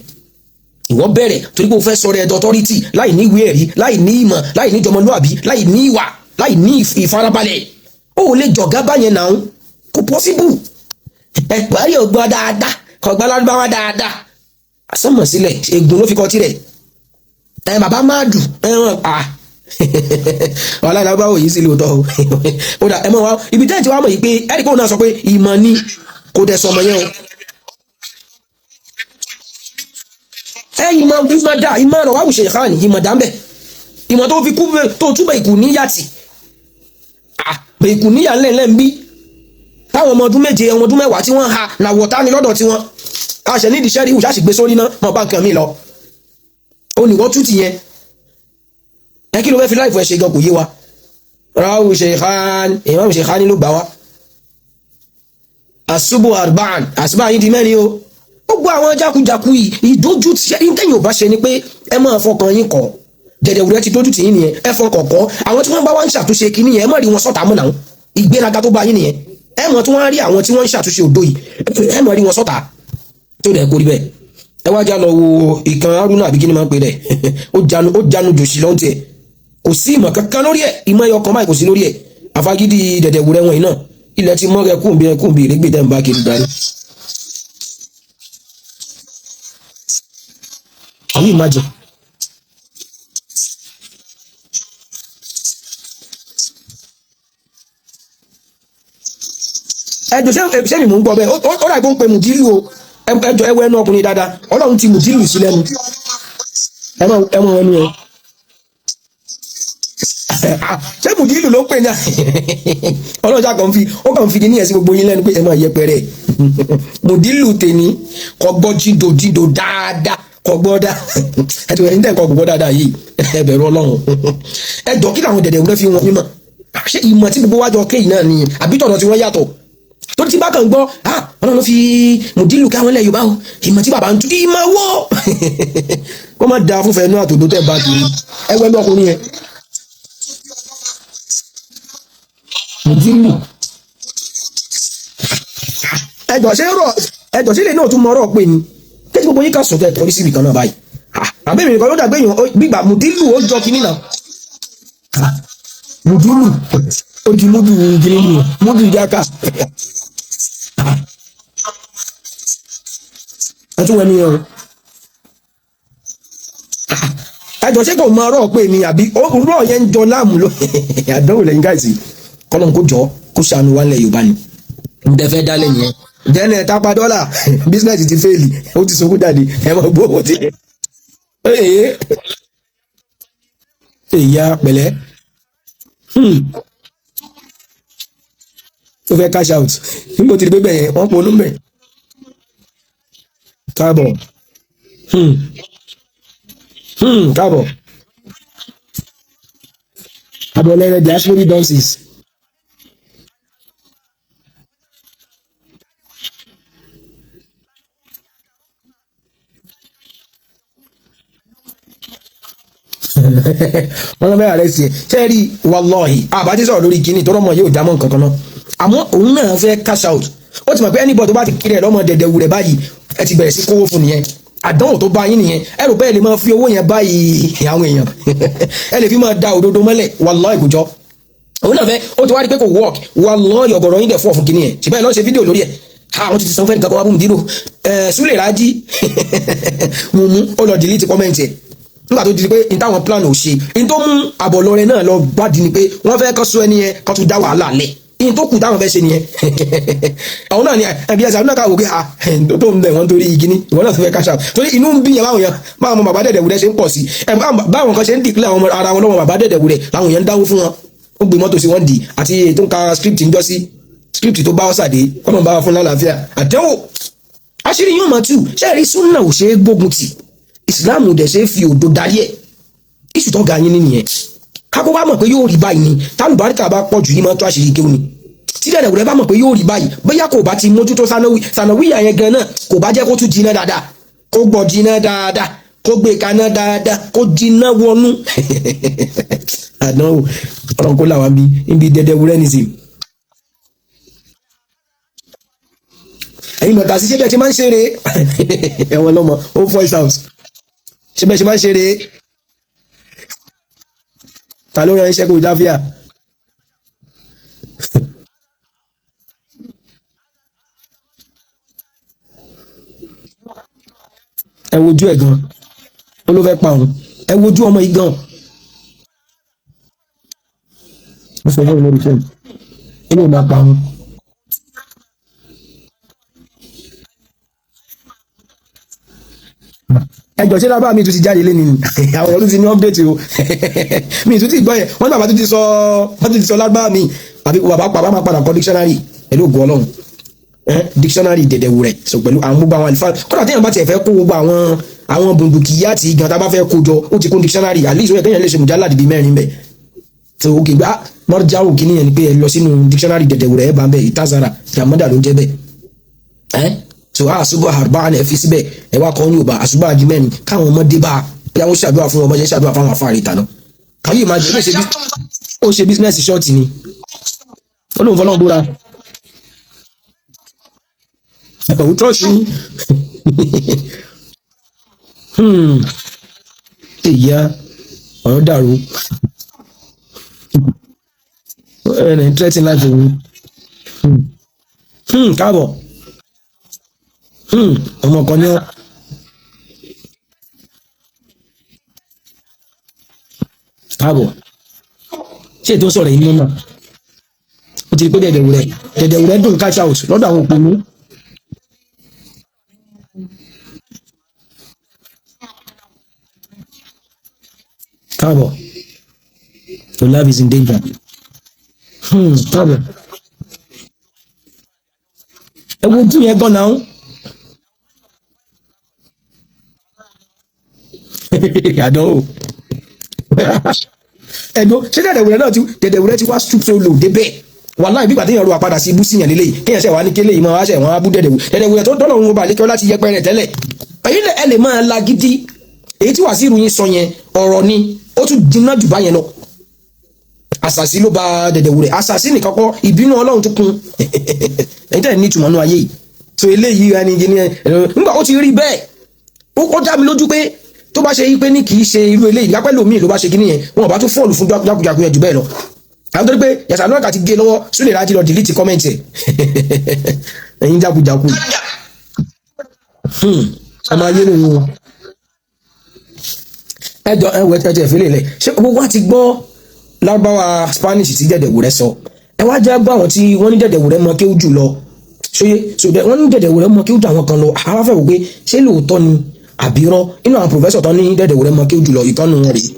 ìwọ bẹ̀rẹ̀ torí pé o fẹ́ sọ̀rọ̀ ẹ̀dọ̀ authority láì ní ìwé ẹ̀rí, láì ní ìmọ̀, láì ní jọmọlúàbí, láì ní ìwà, láì ní ìfarabalẹ̀. Ó lè jọ̀gá báyẹn náà, kò possible. Ẹ Buhari ò gbọ́ dáadáa, kò gbọ́ lárúbáwá dáadáa, àsọmọ̀ sílẹ̀ ègún ló fi kọ́ tirẹ̀. Ẹ bàbá máa dù ẹ wọn à wàhálà ìlàgbáwò yìí sí lóòótọ́ o. Ó dà, ẹ mọ̀ wá ibi tẹ́ẹ̀ tí wàá mọ̀ yìí pé ẹ̀rí kóun náà sọ pé ìmọ̀ ni kò dẹ̀ sọmọ yẹn o. Ẹ ìmọ̀ ìmọ̀ dà, ìmọ̀ rọ̀ wáwùṣe ìkànnì ìmọ̀ dà ń bẹ̀, ìmọ̀ tó fi kú tó túbọ̀ ìkù níyàtì ìkù níyà ńlẹ̀ńlẹ̀ ń bí táwọn ọmọ ọdún 7, ọmọ ọdún 10 tí wọ́n ha làwọ̀ tá ni lọ́dọ̀ tí wọ́n àṣẹ nídìí sẹ́rí ìwòsàn àṣìgbé sórí náà mọ̀ bá nǹkan mi lọ. Ó ní wọ́n tú ti yẹn. Ẹ kí ló fẹ́ fi láìfọ ẹ ṣe gan, kò yé wa. Ráwù ṣèkán, ìmáàmù ṣèkán ló gbà wá. Àṣùbù arba'an, àṣùbà yín di 4 o. Gbogbo àwọn jákujàku yìí, ìdójú ti ṣe tẹ́yìn ò bá ṣe ni pé ẹ máa fọkàn yín kọ. Jẹ̀dẹ̀wùrẹ́ ti dójú tì yín nìyẹn, ẹ fọkàn kọ́. Àwọn tí wọ́n bá wá ń ṣàtúnṣe kínní yẹn, ẹ má rí wọn sọ́tà mọ́ náà. Ìgbéraga tó bá yín nìyẹn. Ẹ mọ̀ tí wọ́n rí àwọn tí wọ́n ń ṣàtúnṣe òdo yìí, ẹ mọ̀ rí wọn sọ́tà tó dẹ̀ kórí bẹ́ẹ̀. Ẹ wá já lọ wo ìkan Haruna àbí kí ni máa ń pè rẹ̀, ó jánu jòṣì lọ́n tiẹ̀. Kò sí ìmọ̀ kankan lórí ẹ̀, ìmọ̀ ẹyọ kan báyìí kò sí lórí ẹ̀. Àfagídí dẹ̀dẹ̀wùrẹ́ wọn yìí náà, ilẹ̀ ti mọ́ rẹ kúńbi rẹ kúńbi ìrégbè tẹ́ ń bá kiri darí. Can you imagine? Ẹjọ ṣé mi mò ń gbọ́ bẹ́ẹ̀, ó dà gbó ń pe mùdílù o. Ẹjọ ẹwọ ẹnu ọkùnrin dáadáa, Ọlọ́run ti mùdílù sí lẹ́nu. Ẹ mọ ẹnu ẹ. Ṣé mùdílù ló ń pè ní Ọlọ́run ṣáà kàn fi ó kàn fi ní ẹ̀sìn gbogbo yín lẹ́nu pé ẹ máa yẹpẹrẹ. Mùdílù tèmi kò gbọ́ jíndò jíndò dáadáa, kò gbọ́ dá ẹ ti wẹ̀ ní tẹ̀ kò gbọ́ dáadáa yìí, ẹ bẹ̀rù Ọlọ́run. Ẹ jọ kí làwọn dẹ̀dẹ̀ wúrẹ́ fi wọn mímọ̀? Ṣé ìmọ̀ tí gbogbo wájọ kéyìí náà ni àbí tọ̀nà tí wọ́n yàtọ̀? Torí tí bá kàn gbọ́, Ọlọ́run ló fi mùdílù káwọn ilẹ̀ Yorùbá o, ìmọ̀ tí bàbá ń tú ìmọ̀ wọ́ kó má da fúnfẹ́ inú àtòdó tẹ̀ bá kiri. Ẹ wẹ́ lọ́kùnrin yẹn mùdílù. Ẹjọ́ ṣé rọ, ẹjọ́ sílẹ̀ náà tún mọ ọ̀rọ̀ pé ni kí gbogbo yín kà sùn tẹ̀ tọ́rí síbi kan náà báyìí. Àbẹ́mi nìkan ló dàgbé yàn gbígbà mùdílù ó jọ kinní náà. Mùdílù ó di múdù kinní nù, múdù jáka. Ẹ tún wẹ́nu yẹn o. Ẹjọ́ ṣé kò mọ ọ̀rọ̀ pé ni àbí ọ̀rọ̀ yẹn ń jọ láàmú ló àdánwò lẹ́yìn gáìsì. Kọ́lọ́n kó jọ kó ṣàánú wa nílẹ̀ Yorùbá ni. Ǹdẹ fẹ́ dálẹ̀ yẹn. Jẹ́nẹ̀ tápá dọ́là bísínẹ́sì ti fẹ́ẹ̀lì, ó ti sunkún jáde, ẹ máa gbọ́ owó tí. Èyí pẹ̀lẹ́. Ó fẹ́ cash out. Níbo ti di pé bẹ́ẹ̀ yẹn wọ́n ponú bẹ̀. Káàbọ̀. Káàbọ̀. Abọ́lẹ́rẹ́ diaspora dances. Wọ́n lọ bẹ́ẹ̀ rẹ̀ sí ẹ̀ ṣe rí, wàlọ́ọ̀hì àbájá sọ̀rọ̀ lórí kínní tó rọ́mọ yóò jámọ́ nǹkan kan náà, àmọ́ òun náà fẹ́ cash out. Ó ti mọ̀ pé anybody tó bá ti kiri ẹ̀ lọ́mọ dẹ̀dẹ̀ wù rẹ̀ báyìí, ẹ ti bẹ̀rẹ̀ sí kówó fún nìyẹn. Àdánwò tó bá yín nìyẹn. Ẹ rò bẹ́ẹ̀ lè máa fi owó yẹn báyìí àwọn èèyàn, ẹ lè fi máa da òdodo mọ́lẹ̀. Wàlọ́ọ̀hì kò jọ. Òun náà fẹ́, ó ti wá rí pé kò work. Wàlọ́ọ̀hì ọ̀gọ̀rọ̀ yín dẹ̀ fọ́ fún kínní yẹn. Ṣùgbọ́n ẹ lọ́ ṣe fídíò lórí ẹ̀, àwọn ti sanwó fẹ́ nìkan kọ́ wá bùn dínú ẹ̀ Súlè Rájí mú mú ó lọ delete comment ẹ̀ nígbà tó di pé n táwọn plan ò ṣe. N tó mú àbọ̀lọ́rẹ́ náà lọ gbádìí ni pé wọ́n fẹ́ kọ́ sọ ẹni yẹn kọ́ tún dá wàhálà lẹ̀. N tó kù táwọn fẹ́ ṣe nìyẹn. Àwọn náà ni ẹbí ẹsẹ̀ àwọn náà ká wò pé ah, tó ń bẹ̀ wọ́n torí igi ní ìwọ náà tó fẹ́ cash out, torí inú ń bí yẹn. Báwọn yẹn, báwọn ọmọ bàbá dẹ̀dẹ̀ wúrẹ́ ṣe ń pọ̀ sí ẹ, báwọn kan ṣe ń dìklẹ̀ àwọn ara wọn lọ́wọ́ bàbá dẹ̀dẹ̀ wúrẹ́, làwọn èèyàn ń dáwó fún wọn, ó gbé mọ́tò sí wọ́n dì àti èyí tó ń ka script ń jọ sí script tó bá ọ́sàdé kọ́nà bá wa fún lálàáfíà. Àdánwò àṣírí yóò máa tú. Ṣé rí, súnà ò ṣe é gbógun tì, ìsìláàmù dẹ̀ ṣe é fi òdo darí ẹ̀. Iṣu tó ga yín ní nìyẹn. Kákó wá mọ̀ pé yóò rí báyìí ni. Tálùbáríkà bá pọ̀ jù yín máa tó àṣírí kéwù ni. Tí dẹ̀dẹ̀ wùrẹ́ bá mọ̀ pé yóò rí báyìí, bóyá kò bá ti mójútó sanawi yẹn gan náà, kò bá jẹ́ kó tún jiná dáadáa, kó gbọ́ jiná dáadáa, kó gbé kaná dáadáa, kó jiná wọnú. Àdánwò ọ̀rọ̀ kó làwọn bí níbi dẹ̀dẹ̀ wúrẹ́ nìsín. Ẹ̀yin mọ̀tà sí, ṣé bẹ́ẹ̀ ṣe máa ń ṣeré ẹ̀wọ̀n lọ́mọ ó voice out, ṣé bẹ́ẹ̀ ṣe máa ń ṣeré? Ta ló rán iṣẹ́ kó jáfíà? Ẹ wojú ẹ̀ gan, ó ló fẹ́ pa òun. Ẹ wojú ọmọ yìí gan, ó sọ fún mi lórí fóònù, ó lóun máa pa òun. Ẹjọ, ṣé lábàá mi tún ti jáde lé ní àwọn èèyàn tún ti ní update o? Mi tún ti gbọ́ yẹn. Wọ́n ní bàbá tún ti sọ, wọ́n tún ti sọ lágbára mi àbí bàbá bàbá máa padà kọ dictionary pẹ̀lú ògùn Ọlọ́run, dictionary dẹ̀dẹ̀wù rẹ̀ sọ pẹ̀lú àwọn gbogbo àwọn àlùfáà. Kódà téèyàn bá tiẹ̀ fẹ́ kó gbogbo àwọn bùndùkìyà àti gan tá a bá fẹ́ kó jọ, ó ti kún dictionary. At least ó yẹ kéèyàn lè ṣe mùjálà dìbí 4 bẹ́ẹ̀ tó o kì í gbá mọ́rjáwò kìíní yẹn ni pé ẹ lọ sínú dictionary dẹ̀dẹ̀wù rẹ̀, ẹ bá ń bẹ̀ ìtazara jàmọ́dà ló ń jẹ́ bẹ́ẹ̀. Ẹ́ so àṣùbọ̀ àrùbá ẹ fi síbẹ̀, ẹ wá kọ́ ní Yorùbá, àṣùbọ̀ àjí 4, káwọn ọmọdé bá bí àwọn ṣàdúrà fún ọmọdé, ṣàdúrà fáwọn afáàrí ìtànà. Kàyé máa jẹ́ ó ṣe business ṣọ́ọ̀tì ni, ó lóun fọlọ́n búra òun trọ́ọ̀ṣì ní. Ìyá ọ̀rọ̀ dàrú ẹnì threatening life òun. Káàbọ̀, ọmọ kan ní ọ. Káàbọ̀, ṣé ètò sọ̀rọ̀ yìí nínú ó ti rí pé dẹ̀dẹ̀wù rẹ̀ dùn cash out lọ́dọ̀ àwọn òpònú. Káàbọ̀, your life is in danger. Káàbọ̀, ẹ wo ojú yẹn gan náà. Àdánwò ẹ̀dùn. Ṣé dẹ̀dẹ̀wùrẹ́ náà ti dẹ̀dẹ̀wùrẹ́ ti wá stoop so low débẹ̀? Wàláhì, bí ìgbà téèyàn ro àpadà sí ibú síyàn lélẹ́yìí, kéèyàn ṣẹ̀ wá ní kélé ìmọ̀ wá ṣẹ̀ wọ́n á bú dẹ̀dẹ̀wùrẹ́ tó dọ́lọ̀ òun ọba àlékẹ́ láti yẹpẹrẹ tẹ́lẹ̀. Èyí ẹ lè máa la gidi èyí tí Wàsíù yín sọ yẹn, ọ̀rọ̀ ni ó tún jiná jù báyẹn lọ. Àṣàṣì ló ba dẹ̀dẹ̀wùrẹ́, àṣàṣì nìkan kọ́, ìbínú Ọlọ́run tún kún. Ẹ̀yin tẹ́ ní ìtumọ̀ nú ayé yìí tó eléyìí ẹni gini ẹ nígbà ó ti rí bẹ́ẹ̀, ó dá mi lójú pé tó bá ṣe yí pé ní kì í ṣe irú eléyìí lápẹ́ lómi ló bá ṣe kíní yẹn, wọn ò bá tún fọ́ọ̀lù fún jákujàku yẹn jù bẹ́ẹ̀ lọ. Àwọn torí pé yàtọ̀ náà kà ti gé lọ́wọ́, Súlè Rájí lọ delete comment ẹ̀. Ẹ̀yin jákujàku, ọmọ ayé lòun o. Ẹjọ ẹ wẹ ẹjọ ìfilẹ lẹ. Ṣé gbogbo wa ti gbọ́ lárúbáwá Spanish tí dẹ̀dẹ̀wù rẹ sọ? Ẹ wá jẹ́ gbọ́ àwọn tí wọ́n ní dẹ̀dẹ̀wù rẹ mọ kéwú jù lọ. Ṣóyé ṣòdẹ, wọ́n ní dẹ̀dẹ̀wù rẹ mọ kéwú jù àwọn kan lọ. Àwọn afẹ́ wò pé ṣé lóòótọ́ ni àbírọ́ inú àwọn professor tán ní dẹ̀dẹ̀wù rẹ mọ kéwú jù lọ, ìkànnù wọn rèé.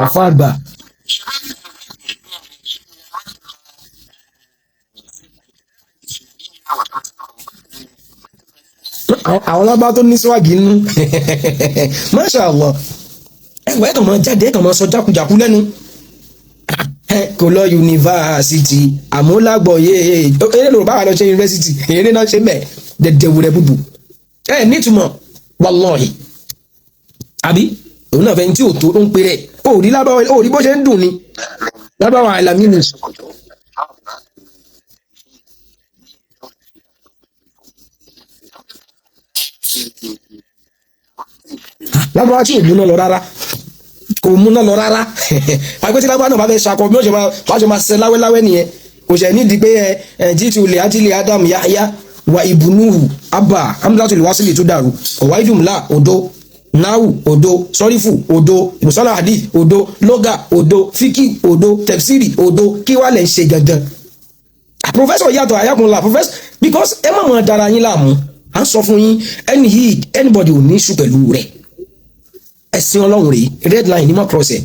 Àfa àgbà. Àwọn lábá tó ní síwáàgì nínú, masha Allah. Ẹ̀wọ̀ ẹ̀ kàn máa jáde, ẹ̀ kàn máa sọ jákujàku lẹ́nu. Ẹ kò lọ yunifásitì, àmúlágbọ̀yé eré lòrùbá wà lọ ṣe yunifásitì, eré náà ṣe bẹ́ẹ̀ dẹ̀dẹ̀ wúrẹ́ búbu ẹ nítumọ̀ wallahi. Àbí òun náà fẹ́ni tí ò tó ń pè rẹ̀ ó rí lábáwá, ó rí bó ṣe ń dùn ni lábáwá àìlàmí ni. Lábáwá tí ò múná lọ rárá, kò múná lọ rárá. Pàpẹ́ tí lábáwá náà bá fẹ́ ṣakọ bí wọ́n ṣe máa wọ́n ṣe máa ṣe láwẹ́láwẹ́ nìyẹn. Kò ṣẹ̀ nídìí pé ẹ ẹ jíìtì olè ajílẹ̀ Adam Yahya wa ìbùnúhù abba hamzatul wasili tó dàrú ọ̀wáìdùmùlà òdo náwù òdo sọ́rífù òdo ìmùsọ́lá hadith òdo lọ́gà òdo fíkì òdo tẹ̀fsírì òdo. Kí wàá lẹ̀ ń ṣe gangan? Professor yàtọ̀ àyàkùnlá professor, because ẹ má mọ̀ dára yín láàmú. À ń sọ fún yín, ẹni yìí, anybody ò ní issue pẹ̀lú rẹ̀. Ẹ̀sìn Ọlọ́run rèé, red line ní mọ́ cross ẹ̀.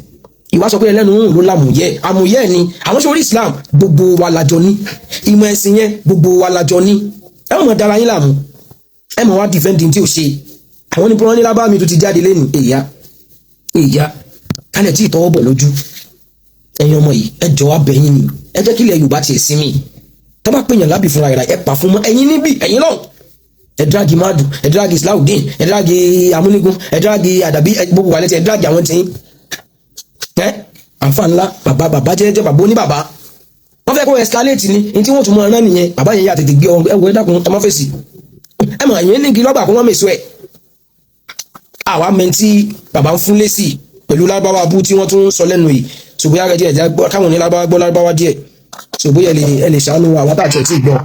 Ìwà sọ pé ẹlẹ́nu ń ló lámùyẹ́ àmùyẹ́ ni àwọn sórí Islam. Gbogbo wa làjọ ní ìmọ̀ ẹ̀sìn yẹn, gbogbo wa làjọ ní. Ẹ má mọ̀ dára yín láàmú, ẹ mọ̀ wá defending tí ò ṣe. Àwọn ní pọ́n ní lábá mi tó ti jáde lẹ́nu èyá èyá kálẹ̀ tí ìtọ́wọ́ bọ̀ lójú. Ẹ̀yin ọmọ yìí, ẹ jọ abẹ́yìn ni, ẹ jẹ́ kílẹ̀ Yorùbá tiẹ̀ sinmi. Tó bá pèèyàn lábì fúnra rẹ̀, ẹ pa fún mọ́ ẹ̀yin níbí, ẹ̀yin lọ́hùn. Ẹ drag madu, ẹ drag Islahudeen, ẹ drag amúnigun, ẹ drag àdàbí, gbogbo wà lẹ́tí, ẹ drag àwọn tí ẹ àǹfà ńlá. Bàbá bàbá jẹ́jẹ́, bàbá oní bàbá, wọ́n fẹ́ kó escalate ni ní tí wọ́n tún mọ ọ̀rán nìyẹn. Bàbá yẹn yà tètè gbé ọ. Ẹ wọ, ẹ dákun, ẹ má fèsì. Ẹ mọ̀ ẹ̀yìn ní igi lọ́gbà kó wọ́n mèso ẹ̀. Àwa mẹ́ntì bàbá ń fún lésì pẹ̀lú lárúbáwá abú tí wọ́n tún sọ lẹ́nu yìí. Ṣùgbọ́n yàrá díẹ̀ gbọ́ káwọn ní lárúbáwá gbọ́ lárúbáwá díẹ̀, ṣùgbọ́n ẹ lè ṣàánú àwọn tá àti ẹ̀ tí gbọ́.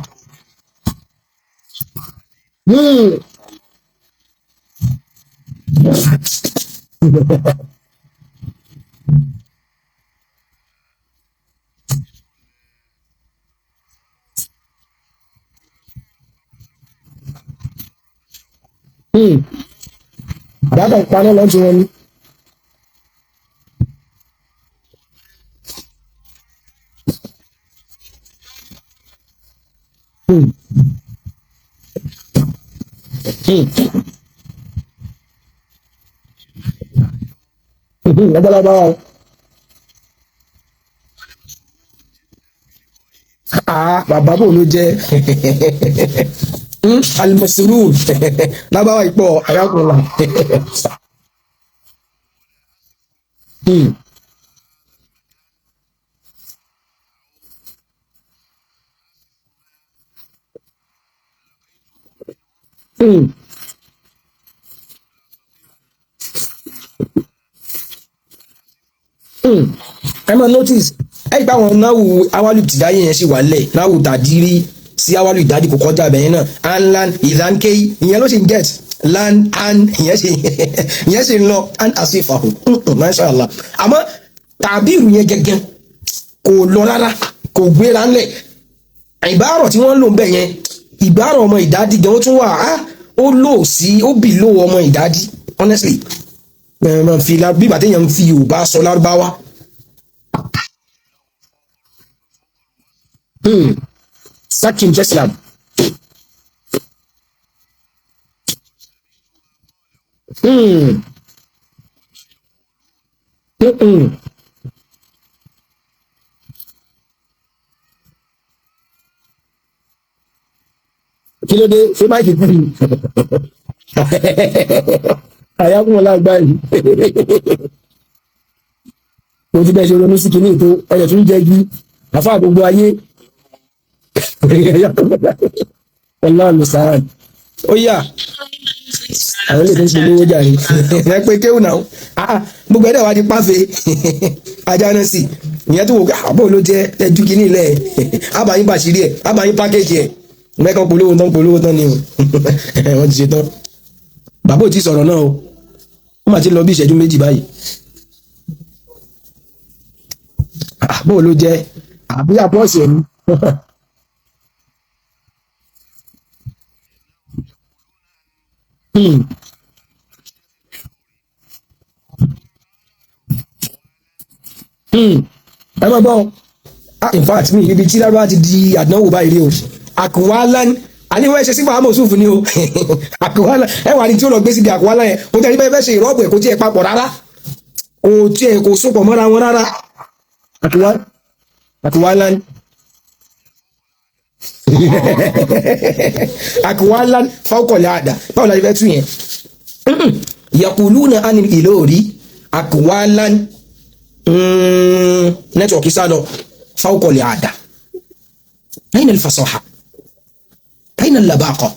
Àdáta ìpaná lọ́jọ́ wọn ni. Ẹgbẹ́ lárúbáwá o. Ah, bàbá bò ló jẹ́ alimọ̀sirú lábáwá ìpọ̀ àyàkùnrin. Ẹ máa notice ẹ gbà wọn náwó awalu tìdáyé yẹn sì wà lẹ̀, náwó tàdírí sí awalu ìdádì kò kọjá abẹ́yẹn náà. Anlan ìdánkéyí ìyẹn ló sì ń get lan an, ìyẹn sì ń lọ an àṣìfàhù, masha Allah. Àmọ́ tàbíìrù yẹn gẹ́gẹ́ kò lọ rárá, kò gbéra ńlẹ̀. Ìbárọ̀ tí wọ́n ń lò ń bẹ̀ yẹn, ìbárọ̀ ọmọ ìdádì gan, ó tún wà á, ó lò sí, ó bì lò ọmọ ìdádì. Honestly, ẹ máa fi bí ìgbà téèyàn ń fi Yorùbá sọ lárúbáwá. Sakim Jeslam. Kí ló dé? Ṣé máìkì kú ni? Àyàkùn lágbá yìí. Mo ti bẹ́ẹ̀ ṣe ronú sí kinní tó ẹ̀rẹ̀ tún jẹ́ igi àfa gbogbo ayé. Ọlọ́run sàrán. Ó yà àwọn ilé tó ń polówó jàre. Ẹ pé kéwù náà. Ah, gbogbo ẹ̀dẹ̀ wá di páfe ajá náà sì ìyẹn tó wò pé àbò ló jẹ́ ẹjú kínní ilẹ̀ àbáyín bàṣírí ẹ̀, àbáyín pákéjì ẹ̀ mẹ́kàn polówó tán, polówó tán ni o. Wọ́n ti ṣe tán. Bàbá ò tí sọ̀rọ̀ náà o, wọ́n máa ti lọ bí ìṣẹ́jú 2 báyìí. Àbò ló jẹ́ àbí àpọ́ọ̀sì ẹ̀ ní. Ẹ máa gbọ́. Ah, in fact, mi ibi tí lárúbá ti di àdánwò báyìí rí o. Àkùnwálán Àní wọ́n ṣe sífà amòsùfù ni o. Àkùwálà ẹ wà ní tí ó lọ gbé síbi àkùwálà yẹn kò tẹ́ ní bẹ́ẹ̀ fẹ́ ṣe ìrọ́bù ẹ̀ kò tiẹ̀ papọ̀ rárá, kò tiẹ̀ kò sopọ̀ mọ́ra wọn rárá. Àkùwálà àkùwálà fáwọkọ̀lẹ̀ àdá, báwo la ṣe fẹ́ tú yẹn? Yaquluna anil Ìlórí àkùwálà nẹ́tíwọ̀kì sálọ fáwọkọ̀lẹ̀ àdá. أين الفصاحة؟ أين اللباقة؟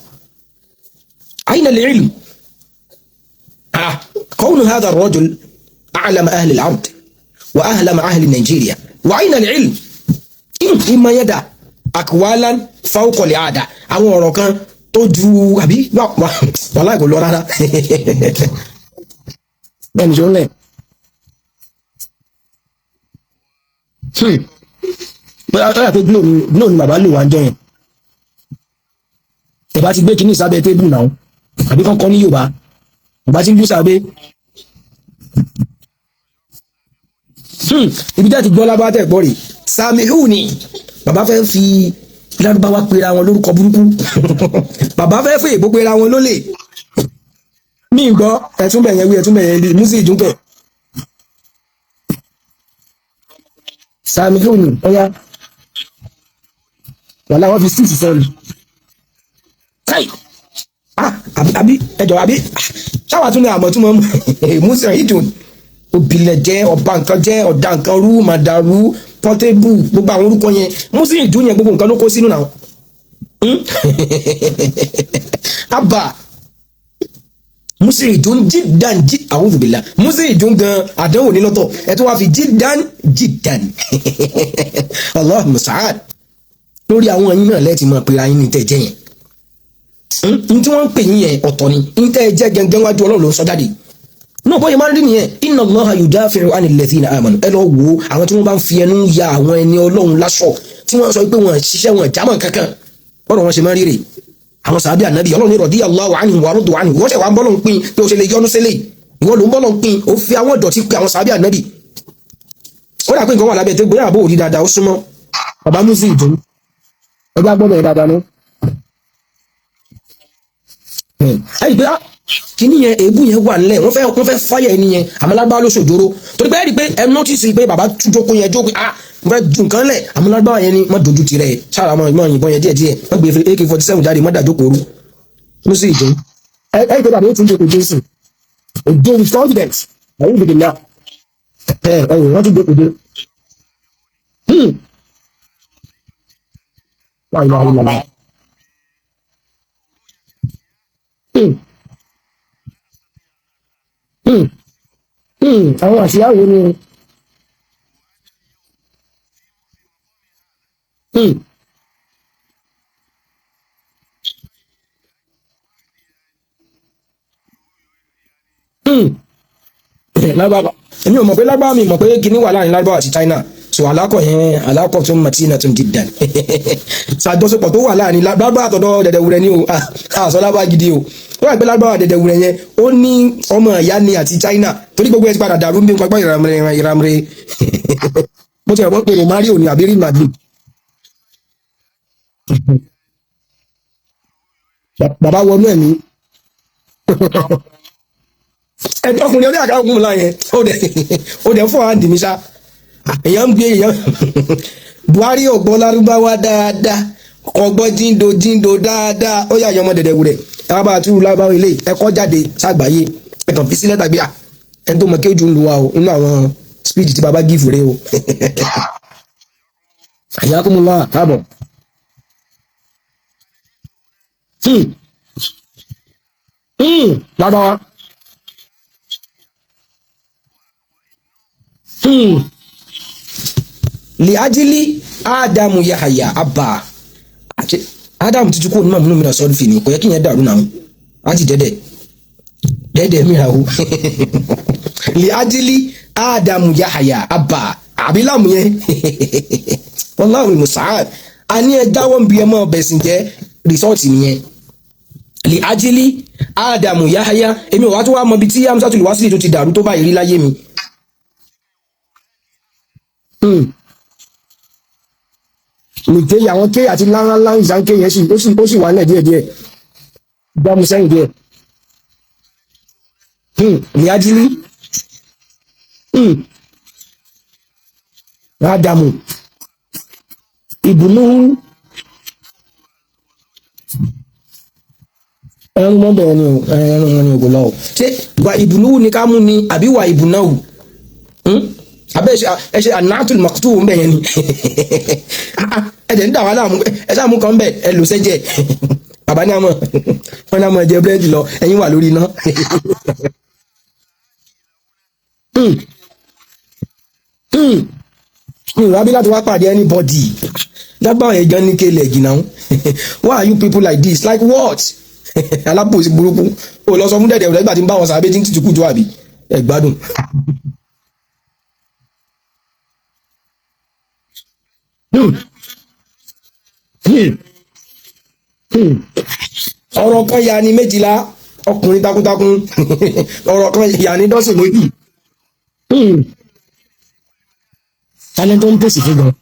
أين العلم؟ كون هذا الرجل أعلم أهل الأرض وأهلم أهل نيجيريا، وأين العلم؟ إما يدع أقوالا فوق العادة. Àwọn ọ̀rọ̀ kan tó ju àbí wàhálà kò lọ rárá. Bẹ́ẹ̀ni ṣó ń lẹ̀. Bóyá pé glo ni bàbá lò wá ń jọ yẹn. Tẹ̀bá ti gbé kínní sábẹ́ tébù náà, àbí kọ́kọ́ ní Yorùbá, bàbá ti ń bú sábẹ́. Ibi tí a ti gbọ́ lábá tẹ̀ gbọ́ rè, Samihuni, bàbá fẹ́ fi Lárúbáwá pera wọn lórúkọ burúkú. Bàbá fẹ́ fún èbó pera wọn lólè. Mi gbọ́, ẹ̀tún bẹ̀yẹn wí, ẹ̀tún bẹ̀yẹn bí, Musi ìdúnkẹ̀. Samihuni, ọ̀ya. Wàhálà wọn fi six sọnù. Kai! Àbí ẹjọ àbí ṣáwà tún ní àmọ̀túnmọ̀ Musa ìdùn. Òbílẹ̀ jẹ́ ọba nǹkan jẹ́ ọ̀dà nǹkan rú màdàrú pọ́tébù gbogbo àwọn orúkọ yẹn. Musa ìdùn yẹn gbogbo nǹkan ló kó sínú náà. Abba Musa ìdùn jídan jí a'udhu billah. Musa ìdùn gan àdánwò ní lọ́tọ̀ ẹ tó wá fi jídan jídan. Allahu musta'an. Lórí àwọn ẹyin náà lẹ́ẹ̀tì máa pera yín ní tẹ́ jẹ́ yẹn. N tí wọ́n ń pè yín yẹn ọ̀tọ̀ ni, n tẹ́ jẹ́ gẹ́gẹ́ wájú Ọlọ́run ló ń sọ jáde. Náà bóyá máa ń rí nìyẹn, inna Allaha yudafi'u 'anil ladhina amanu. Ẹ lọ wo àwọn tí wọ́n bá ń fi ẹnu ya àwọn ẹni Ọlọ́run láṣọ tí wọ́n sọ pé wọ́n ṣiṣẹ́ wọn jámọ̀ kankan. Ọ̀rọ̀ wọn ṣe máa ń rí rè. Àwọn sàábì ànábì Ọlọ́run ní radiyallahu anhum wa radu anhu. Wọ́n ṣẹ̀ wá ń bọ́lọ̀ ń pín pé o ṣe lè yọnu sílẹ̀. Ìwọ ló ń bọ́lọ̀ ń pín, ó fi àwọn ìdọ̀tí pé àwọn sàábì ànábì. Ó dà pé nǹkan wà lábẹ́ tó gbóyà àbó òrí dáadáa ó súnmọ́. Bàbá Musi ìdùn. Ẹgbẹ́ agbọ́dọ̀ yẹn dáadáa ní. Ẹ̀yìn pé kíní yẹn èébú yẹn wà nílẹ̀, wọ́n fẹ́ fáyà ẹni yẹn, àmọ́ lágbára ló ṣòjóró. Torí pé ẹ̀rí pé ẹ nọ́tìsì pé bàbá jókòó yẹn jókòó, mo fẹ́ ju nǹkan lẹ̀, àmọ́ lágbára yẹn ni má dojú tirẹ̀, ṣáà mọ́ ìmọ̀ ìbọn yẹn díẹ̀díẹ̀, má gbé AK-47 jáde, má dàjókòó rú. Musi ìdùn. Ẹ̀yìn pé bàbá yóò tún jókòó Jésù. Òjò with confidence. Àwọn òbí náà. Ẹ̀yìn wọ́n tún jókòó dé. La ilaha illallah. Àwọn àṣìyáwó ni. Lágbàá èmi ò mọ̀ pé lágbàá mi mọ̀ pé kíní wà láàrin lágbàá àti China. So alákọ̀ yẹn alákọ̀ tó matina tó jiddan. Ṣàjọṣepọ̀ tó wà láàrin lágbàá àtọ̀dọ̀ dẹ̀dẹ̀wúrẹ́ ni o, àṣọ lágbàá gidi o. Ó wà pé lágbàá dẹ̀dẹ̀wúrẹ́ yẹn ó ní ọmọ ìyá ni àti China torí gbogbo ẹ ti padà dàrú bí nǹkan ìrànmìrè ìrànmìrè. Mo ti rẹ̀ wọ́n pé Romario ni àbí Real Madrid. Bàbá wọnú ẹ̀mí. Ọkùnrin orí àkàrà òkun láyẹn ó dẹ̀ fún àwọn àdìmísà. Èèyàn ń gbé èèyàn Buhari ò gbọ́ Lárúbáwá dáadáa, kò gbọ́ jíǹdo jíǹdo dáadáa, ó yà yọmọ dẹ̀dẹ̀ wúrẹ̀. Ẹ wá bá a tú Lárúbáwá ilé ẹ̀kọ́ jáde sàgbáyé, ẹ kàn fi sílẹ̀ tàbí à ẹni tó mọ kí ojú ń lu wa o nínú àwọn speech tí baba gífù rẹ o. Àyàkùnmùlá káàbọ̀. Lárúbáwá. Li ajili Ádámù Yahaya Abba. Ádámù tuntun kò ní mọ̀ nínú mìíràn sọ́ọ́dún fìní, kò yẹ kí yẹn dàrú náà. Á ti dẹ́dẹ̀. Dẹ́dẹ̀ mìíràn o. Li ajili Ádámù Yahaya Abba. Àbí láàmú yẹn. Wallahu al-musta'an. A ní ẹ dáwọ́ ń bi ẹ mọ́ bẹ̀sìn jẹ́ rìsọ́ọ̀tì nìyẹn. Li ajili Ádámù Yahaya. Èmi ò wá tó wá mọ ibi tí Hamzatul Wasili tó ti dàrú tó báyìí rí láyé mi. Nìké àwọn ké àti ńláńlá ìsànké yẹn sì ó sì wà nílẹ̀ díẹ̀díẹ̀, gbámu sẹ́yìn díẹ̀. Liajili Ádámù ìbùnú ẹrun mọ́ bẹ̀rẹ̀ ni o, ẹrun wọn ni o kò lọ o. Ṣé wà ìbùnú ni ká mú ni àbí wà ìbùnáwù? Abẹ́ ẹ ṣe anatul makutu ń bẹ̀ yẹn ni. Ẹ dẹ̀ ń dà wá láàmú. Ẹ sáà mú kan bẹ̀, ẹ lò sẹ́jẹ̀. Bàbá ní àmọ́ wọn ní àmọ́ ẹ jẹ búrẹ́dì lọ, ẹ̀yin wà lórí iná. Mi ò wá bí láti wá pàdé anybody lágbàwọn yẹn gan ní kélé ẹ̀gì náà. Why are you people like this? Like what? Alábòsí burúkú. O lọ sọ fún dẹ̀dẹ̀ rẹ̀ nígbà tí ń bá wọn sàbẹ̀ tí ń tutù kùtù, àbí ẹ gbádùn. Ọ̀rọ̀ kan ya ni 12 ọkùnrin takuntakun, ọ̀rọ̀ kan ya ni dọ́sìn 2. Talent tó ń pèsè fún gan.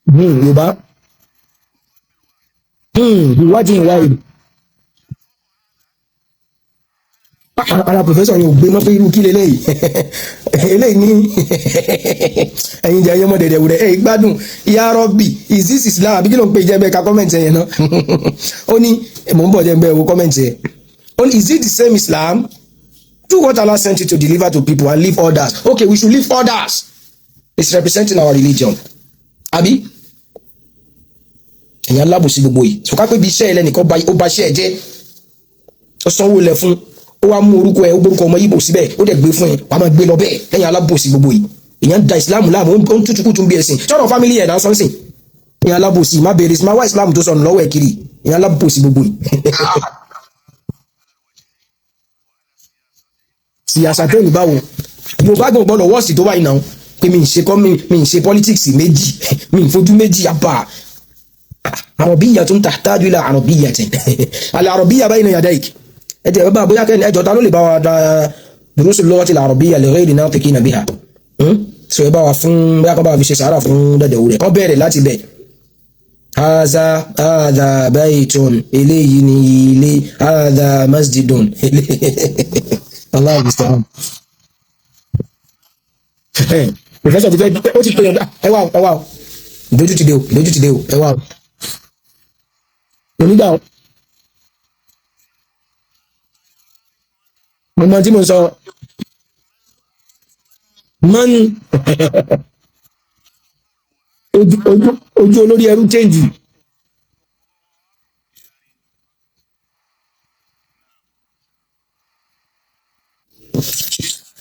Yorùbá. Ìwádìí ìwádìí. Ara professor yẹn ò gbé mọ́ pé irú kí leléyìí eléyìí ní ẹ̀yin jẹ́ ẹ̀yin ọmọ dẹ̀dẹ̀ wúrẹ́ ẹ̀ gbádùn. Ya Rabbi, is this Islam? Àbí kí ló ń pè jẹ́ bẹ́ẹ̀? Ka comment yẹn náà. Ó ní mò ń bọ̀, jẹ́ bẹ́ẹ̀ wo comment yẹn. Ó ní, is it the same Islam? Do what Allah sent you to deliver to people and leave others. Okay, we should leave others. It's representing our religion, àbí? Ẹ̀yin alábòsí gbogbo yìí sọ ká pé bí iṣẹ́ ẹlẹ́nìkan ó ba iṣẹ́ ẹ jẹ́, ó sanwó lẹ̀ fún, ó wá mú orúkọ ẹ, ó gbórúkọ ọmọ Yíbò síbẹ̀, ó dẹ̀ gbé fún ẹ, wàá máa gbé lọ bẹ́ẹ̀. Lẹ́yìn alábòsí gbogbo yìí, èèyàn ń da ìsìláàmù láàmú, ó ń tútù kùtù bí ẹ̀sìn sọ̀rọ̀ family ẹ̀ náà sọ́nsìn. Èèyàn alábòsí, má béèrè, má wá ìsìláàmù tó sọnù lọ́wọ́ ẹ̀ kiri. Èèyàn alábòsí gbogbo yìí. Síyàsà tó ní báwo Yorùbá gan gbọ́dọ̀ wọ́ọ̀sì tó báyìí náà pé mi ń ṣe kọ́, mi ń ṣe politics méjì, mi ń fojú méjì àbá. Arabiyyatun tahtaju ila arabiyyatin, al-arabiyya bayna yadayk. Ẹ tẹ bá bóyá kẹ́ni ẹjọ́ ta ló lè bá wa da durusul lughati al-arabiyya li ghayri natiqina biha. So ẹ bá wa fún, bóyá kọ́ bá wa fi ṣe sàárà fún dẹ̀dẹ̀ wúrẹ̀, kọ́ bẹ̀rẹ̀ láti bẹ̀. Haza, hadha baytun, eléyìí ni ilé. Hadha masjidun. Allahu musta'an. Professor ti fẹ́, ó ti pè é. Ẹ wá o, ẹ wá o, ìdójú ti dé o, ìdójú ti dé o. Ẹ wá o, onígbà o. Mo mọ tí mo sọ mọ́n ojú ojú ojú olórí ẹrú change.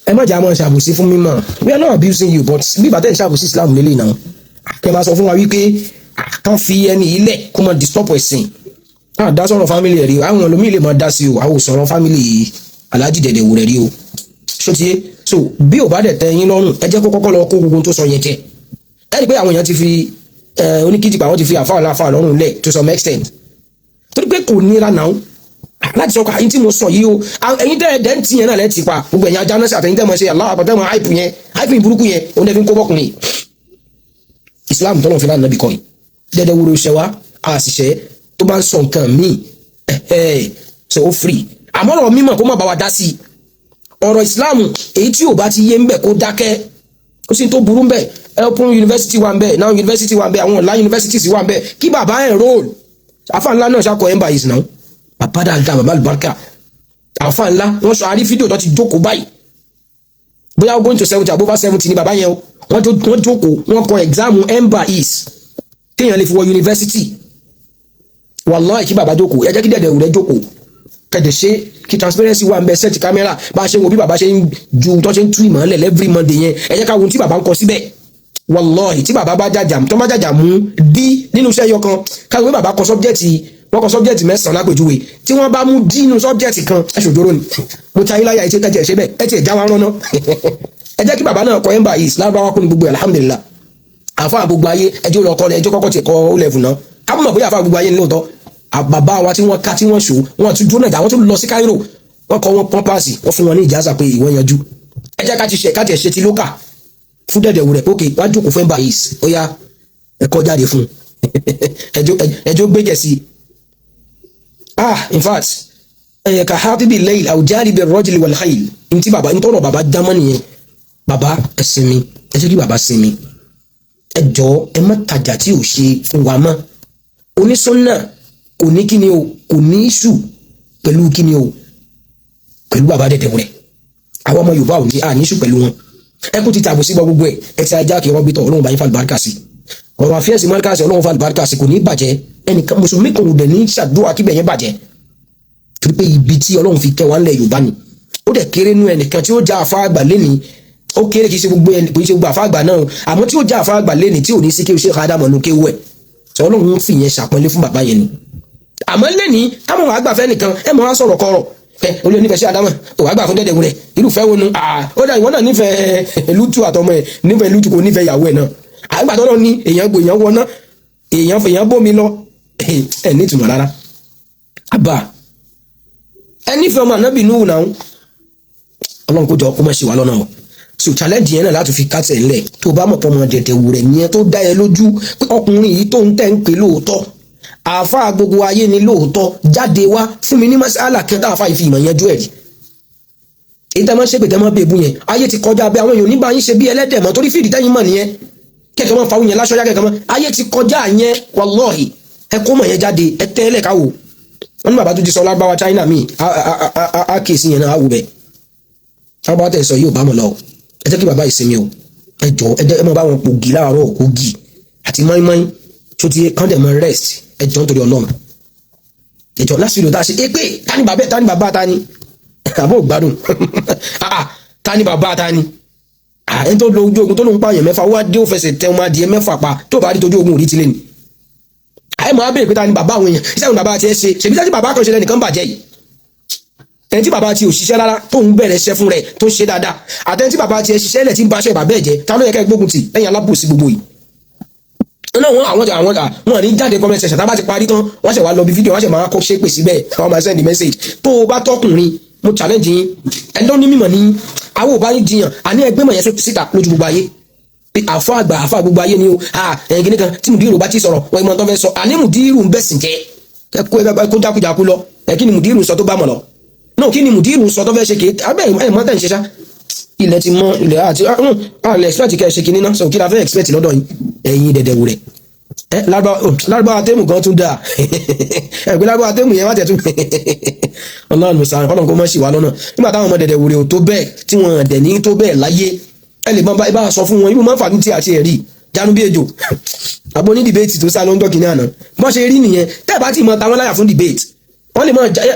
Ẹ má jẹ́ àmọ́ ṣàbòsí fún mímọ́. We are not abusing you, but bí bàtẹ́ ìṣàbòsí Islam lélẹ̀ náà, kẹ́ máa sọ fún wa wípé kàn fi ẹni ilẹ̀ kó máa disturb ẹ̀sìn náà. Dá sọ̀rọ̀ family ẹ̀ rí, àwọn ẹlòmíì lè máa dá sí o. Àwọn ò sọ̀rọ̀ family Alhaji Dẹ̀dẹ̀ wò rẹ̀ rí o. Ṣó ti yé? So bí ò bá dẹ̀ tẹ́ yín lọ́rùn, ẹ jẹ́ kó kọ́kọ́ lọ kó gbogbo tó sọ yẹn jẹ. Ẹ rí i pé àwọn èèyàn ti fi oníkìtìpá, wọ́n ti fi àfáà láfáà lọ́rùn lẹ̀ to some extent, torí pé kò nira náà láti sọ pé àyín tí mo sọ yìí o. Ẹ̀yin tẹ́ ẹ dẹ́ ń tì yẹn náà lẹ́ ti pa gbogbo ẹ̀yin ajá náà sí, àtẹ̀yin tẹ́ mọ̀ ṣe aláwọ̀ àpàtẹ́ mọ̀ hype yẹn, hype burúkú yẹn, òun dẹ́ fi ń kó bọ́kùnrin Islam tọ́lọ̀ fi láàánú bí kọ́ yìí. Dẹ́dẹ́ wúro ṣẹ wá àṣìṣe tó bá ń sọ nǹkan míì ẹ̀ ṣe ó free, àmọ́ ọ̀rọ̀ mímọ̀ kó má bá wa dá sí i. Ọ̀rọ̀ Islam èyí tí ò bá ti yé ń bẹ̀, kó dákẹ́. Kó sì tó burú ń bẹ̀. Open university wà ń bẹ̀ now, university wà ń bẹ̀, àwọn online universities wà ń bẹ̀. Kí bàbá enroll. Àfa ńlá náà ṣàkọ ẹ̀ ń bá yìí náà, bàbá dáadáa, bàbá àlùbáríkà, àfa ńlá. Wọ́n sọ àrí fídíò tó ti jókòó báyìí, bóyá going to 70 above 70 ni bàbá yẹn o. Wọ́n jókòó, wọ́n kọ exam MBAIS téèyàn lè fi wọ university. Wàláhì, kí bàbá jókòó, ẹ jẹ́ kí dẹ̀dẹ̀ rẹ̀ jókòó, kẹ̀dẹ̀ ṣe kí transparency wà ń bẹ. Set camera, bá a ṣe wo bí bàbá ṣe ń ju tó ṣe ń tú ìmọ̀lẹ̀ every Monday yẹn, ẹ jẹ́ ká wo ohun tí bàbá ń kọ síbẹ̀. Wàláhì, tí bàbá bá jàjà, tó bá jàjà mú D nínú iṣẹ́ yọ kan, ká pé bàbá kọ subject, wọ́n kọ subject mẹ́sàn-án lápèjúwe, tí wọ́n bá mú D nínú subject kan, ẹ ṣòjóró ni mo ta ayélujára ẹ ṣe kẹjẹ ṣe bẹ́ẹ̀, ẹ tiẹ̀ já wa rán ná. Ẹ jẹ́ kí bàbá náà kọ MBAIS lárúbáwá kún ní gbogbo ẹ̀. Alhamdulillah, àfa gbogbo ayé, ẹjọ́ lọ kọ́ ẹjọ́ kọ́kọ́ tiẹ̀ kọ́ ó lẹ́fù náà, ká mọ̀ bóyá àfa gbogbo ayé ní lóòótọ́. Bàbá wa tí wọ́n ká tí wọ́n ṣò, wọ́n tún dúró náà, wọ́n tún lọ sí Cairo. Wọ́n kọ́ wọn pọ́n páàsì, wọ́n fún wọn ní ìjáza pé ìwọ́n yanjú. Ẹ jẹ́ ká ti ṣe, ká tiẹ̀ ṣe ti lókà fún Dẹ̀dẹ̀wùrẹ̀ pé òkè wá jókòó fún báyìí, ó yá, ẹ̀kọ́ jáde fún ẹjọ́ gbẹ́jẹ̀ sí i. Ah, in fact, ẹ̀yẹ ká hátìbì lẹ́yìn àwùjáde bẹ̀ rọ́jìlì wal khayl. Ntí bàbá ntọ́rọ̀ bàbá jámọ́ nìyẹn. Bàbá, ẹ sinmi, ẹ jẹ́ kí bàbá sinmi. Ẹ jọ̀ọ́, ẹ má tajà tí ò ṣe fún wa mọ́. Onísọ́nà kò ní kíni o, kò ní ìṣù pẹ̀lú kíni o, pẹ̀lú bàbá Dẹ̀dẹ̀wùrẹ̀. Àwọn ọmọ Yorùbá ò ní àní ìṣù pẹ̀lú wọn. Ẹ kú ti tàbí sí gbogbo ẹ. Ẹ ti ajá kí rọ́bìtọ̀ Ọlọ́run bá yín fàlùbáríkà sí ọ̀rọ̀ àfíẹ́sì mọ́ríkàsì. Ọlọ́run fàlùbáríkà sí, kò ní bàjẹ́. Ẹnìkan mùsùlùmí kan ò dẹ̀ ní ṣàdúrà kíbẹ̀ yẹn bàjẹ́, torí pé ibi tí Ọlọ́run fi kẹ́ wa ńlẹ̀ Yorùbá ni. Ó dẹ̀ kéré nú ẹnìkan tí ó já àfa àgbà lẹ́ni. Ó kéré, kì í ṣe gbogbo ẹni, kì í ṣe gbogbo àfa àgbà náà, àmọ́ tí ó já àfa àgbà lẹ́ni tí ò ní sí kí o ṣe káàdámọ̀ nù kéwú ẹ̀ sọ. Ọlọ́run fi yẹn ṣàpọ́nlé fún bàbá yẹn ni. Àmọ́ lẹ́ni káwọn àgbà fẹ́ nìkan ẹ mọ̀ wá sọ̀rọ̀ kọ̀rọ̀ ẹ olú onífẹ̀ẹ́ sí Ádámọ̀ ò wá gbà fún Dẹ̀dẹ̀wùrẹ̀. Irúfẹ́ wo nu? Ó dà, ìwọ náà nífẹ̀ẹ́ Lútù àtọmọ ẹ, nífẹ̀ẹ́ Lútù, kò nífẹ̀ẹ́ ìyàwó ẹ náà. Àgbà tó lọ ní èèyàn gbò, èèyàn wọná, èèyàn èèyàn bómi lọ. Ẹ ní ìtumọ̀ rárá. Àbá ẹ nífẹ̀ẹ́ ọmọ ànábì Nuhu náà. Ọlọ́run kó jọ kó má ṣe wá lọ́nà o. So challenge yẹn náà láti fi kásẹ̀ ńlẹ̀. Tó bá mọ̀ pọ̀ ọmọ Dẹ̀dẹ̀wùrẹ̀ nìyẹn, tó dá ẹ lójú pé ọkùnrin yìí tó ń tẹ̀ ń pè lóòótọ́, àáfàá gbogbo ayé ni lóòótọ́, jáde wá fún mi ní masala kan tá àáfàá yìí fi ìmọ̀ yanjú ẹ̀ rí. Èyí tẹ́ máa ń ṣépè, tẹ́ máa bèbú yẹn, ayé ti kọjá bẹ́ẹ̀. Àwọn èèyàn nígbà yín ṣe bí ẹlẹ́dẹ̀ mọ́, torí fíìdì tẹ́yìn mọ̀ nìyẹn. Kẹ̀kẹ́ máa fa yẹn láṣọ yá, kẹ̀kẹ́ mọ́. Ayé ti kọjá yẹn, wallahi. Ẹ kó mọ̀ yẹn jáde, ẹ tẹ́lẹ̀ káwò. Wọ́n ní bàbá tó ti sọ lágbáwá China míì á kèsì yẹn náà, á wù bẹ́ẹ̀. Táwọn tẹ̀ sọ yóò bá mọ̀ lọ. Ẹ jẹ́ kí bàbá ìsinmi o. Ẹ jọ, ẹ jẹ́ ẹ máa bá wọn pògì láàárọ̀, ògì àti mọ́ínmọ́ín tó ti kán dẹ̀ mọ́ rest. Ẹ jọ, nítorí Ọlọ́run, ẹ jọ. Last video tá a ṣe é pé tani bàbá, tani bàbá, tani àbọ̀ gbádùn, tani bàbá, tani ẹni tó lo ojú ogun tó ló ń pààyàn 6, wá dé, ó fẹsẹ̀ tẹ ọmọ adìẹ 6 pa. Tó bá rí tójú ogun òrí tilé ni àyè máa béèrè pé tani bàbá àwọn èèyàn. Iṣẹ́ àwọn bàbá tiẹ̀ ṣe ṣèbí tí bàbá kan ṣe lẹ́nìkan bàjẹ́ yìí. Ẹni tí bàbá ti ò ṣiṣẹ́ rárá, tó ń bẹ̀rẹ̀ iṣẹ́ fún rẹ̀, tó ń ṣe dáadáa, àtẹni tí bàbá tiẹ̀ ṣiṣẹ́ lẹ̀ tí ń baṣẹ́ bàbá ẹ̀ jẹ́, ta ló yẹ kẹ́ gbógun tì lẹ́yìn alábòsí gbogbo yìí náà? Wọn àwọn wọn ní jáde comment section. Tá a bá ti parí tán, wọ́n ṣẹ̀ wá lọ bí fídíò, wọ́n ṣẹ̀ máa kó ṣépè síbẹ̀, wọ́n máa send message. Tó o bá tọkùnrin, mo challenge yín. Ẹni tó ní mímọ̀ ní àwọn ò bá yín jiyàn. Àní ẹgbẹ́ mọ̀ yẹn síta lójú gbogbo ayé pé àfọ àgbà, àfọ gbogbo ayé ni o. Ẹ̀yìn kìíní kan tí mùdírù bá ti sọ̀rọ̀, wọ́n ìmọ̀ tó fẹ́ sọ. Àní mùdírù ń bẹ̀sìn jẹ́ kó jákujàku lọ. Ẹ kí ni mùdírù sọ tó bá mọ̀ lọ náà? Kí ni mùdírù sọ tó fẹ́ ṣe? Kì í abẹ́ ẹ̀ mọ́ tẹ̀ ń ṣe ṣá. Ilẹ̀ ti mọ́ ilẹ̀ àti àlẹ́ expect kẹ́ ẹ ṣe kinní náà sọ. Kí la fẹ́ expect lọ́dọ̀ yín, ẹ̀yin Dẹ̀dẹ̀wùrẹ̀? Ẹ lárúbáwá tẹ́mù kan tún dáa. Ẹ pé lárúbáwá tẹ́mù yẹn wá tẹ̀ tún. Ọlọ́run sàn, Ọlọ́run kó mọ̀ sí wa lọ́nà. Nígbà táwọn ọmọ Dẹ̀dẹ̀wùrẹ̀ ò tó bẹ́ẹ̀, tí wọ́n dẹ̀ ní tó bẹ́ẹ̀ láyé, ẹ lè bá sọ fún wọn. Ibú máa ń fàánú tí àti ẹ̀rí jánu bí ejò àbọ̀ ní debate tó sá lọ́jọ́ kìíní àná. Bọ́n ṣe rí nìyẹn. Tẹ́ ẹ bá ti mọ táwọn láyà fún debate, wọ́n lè máa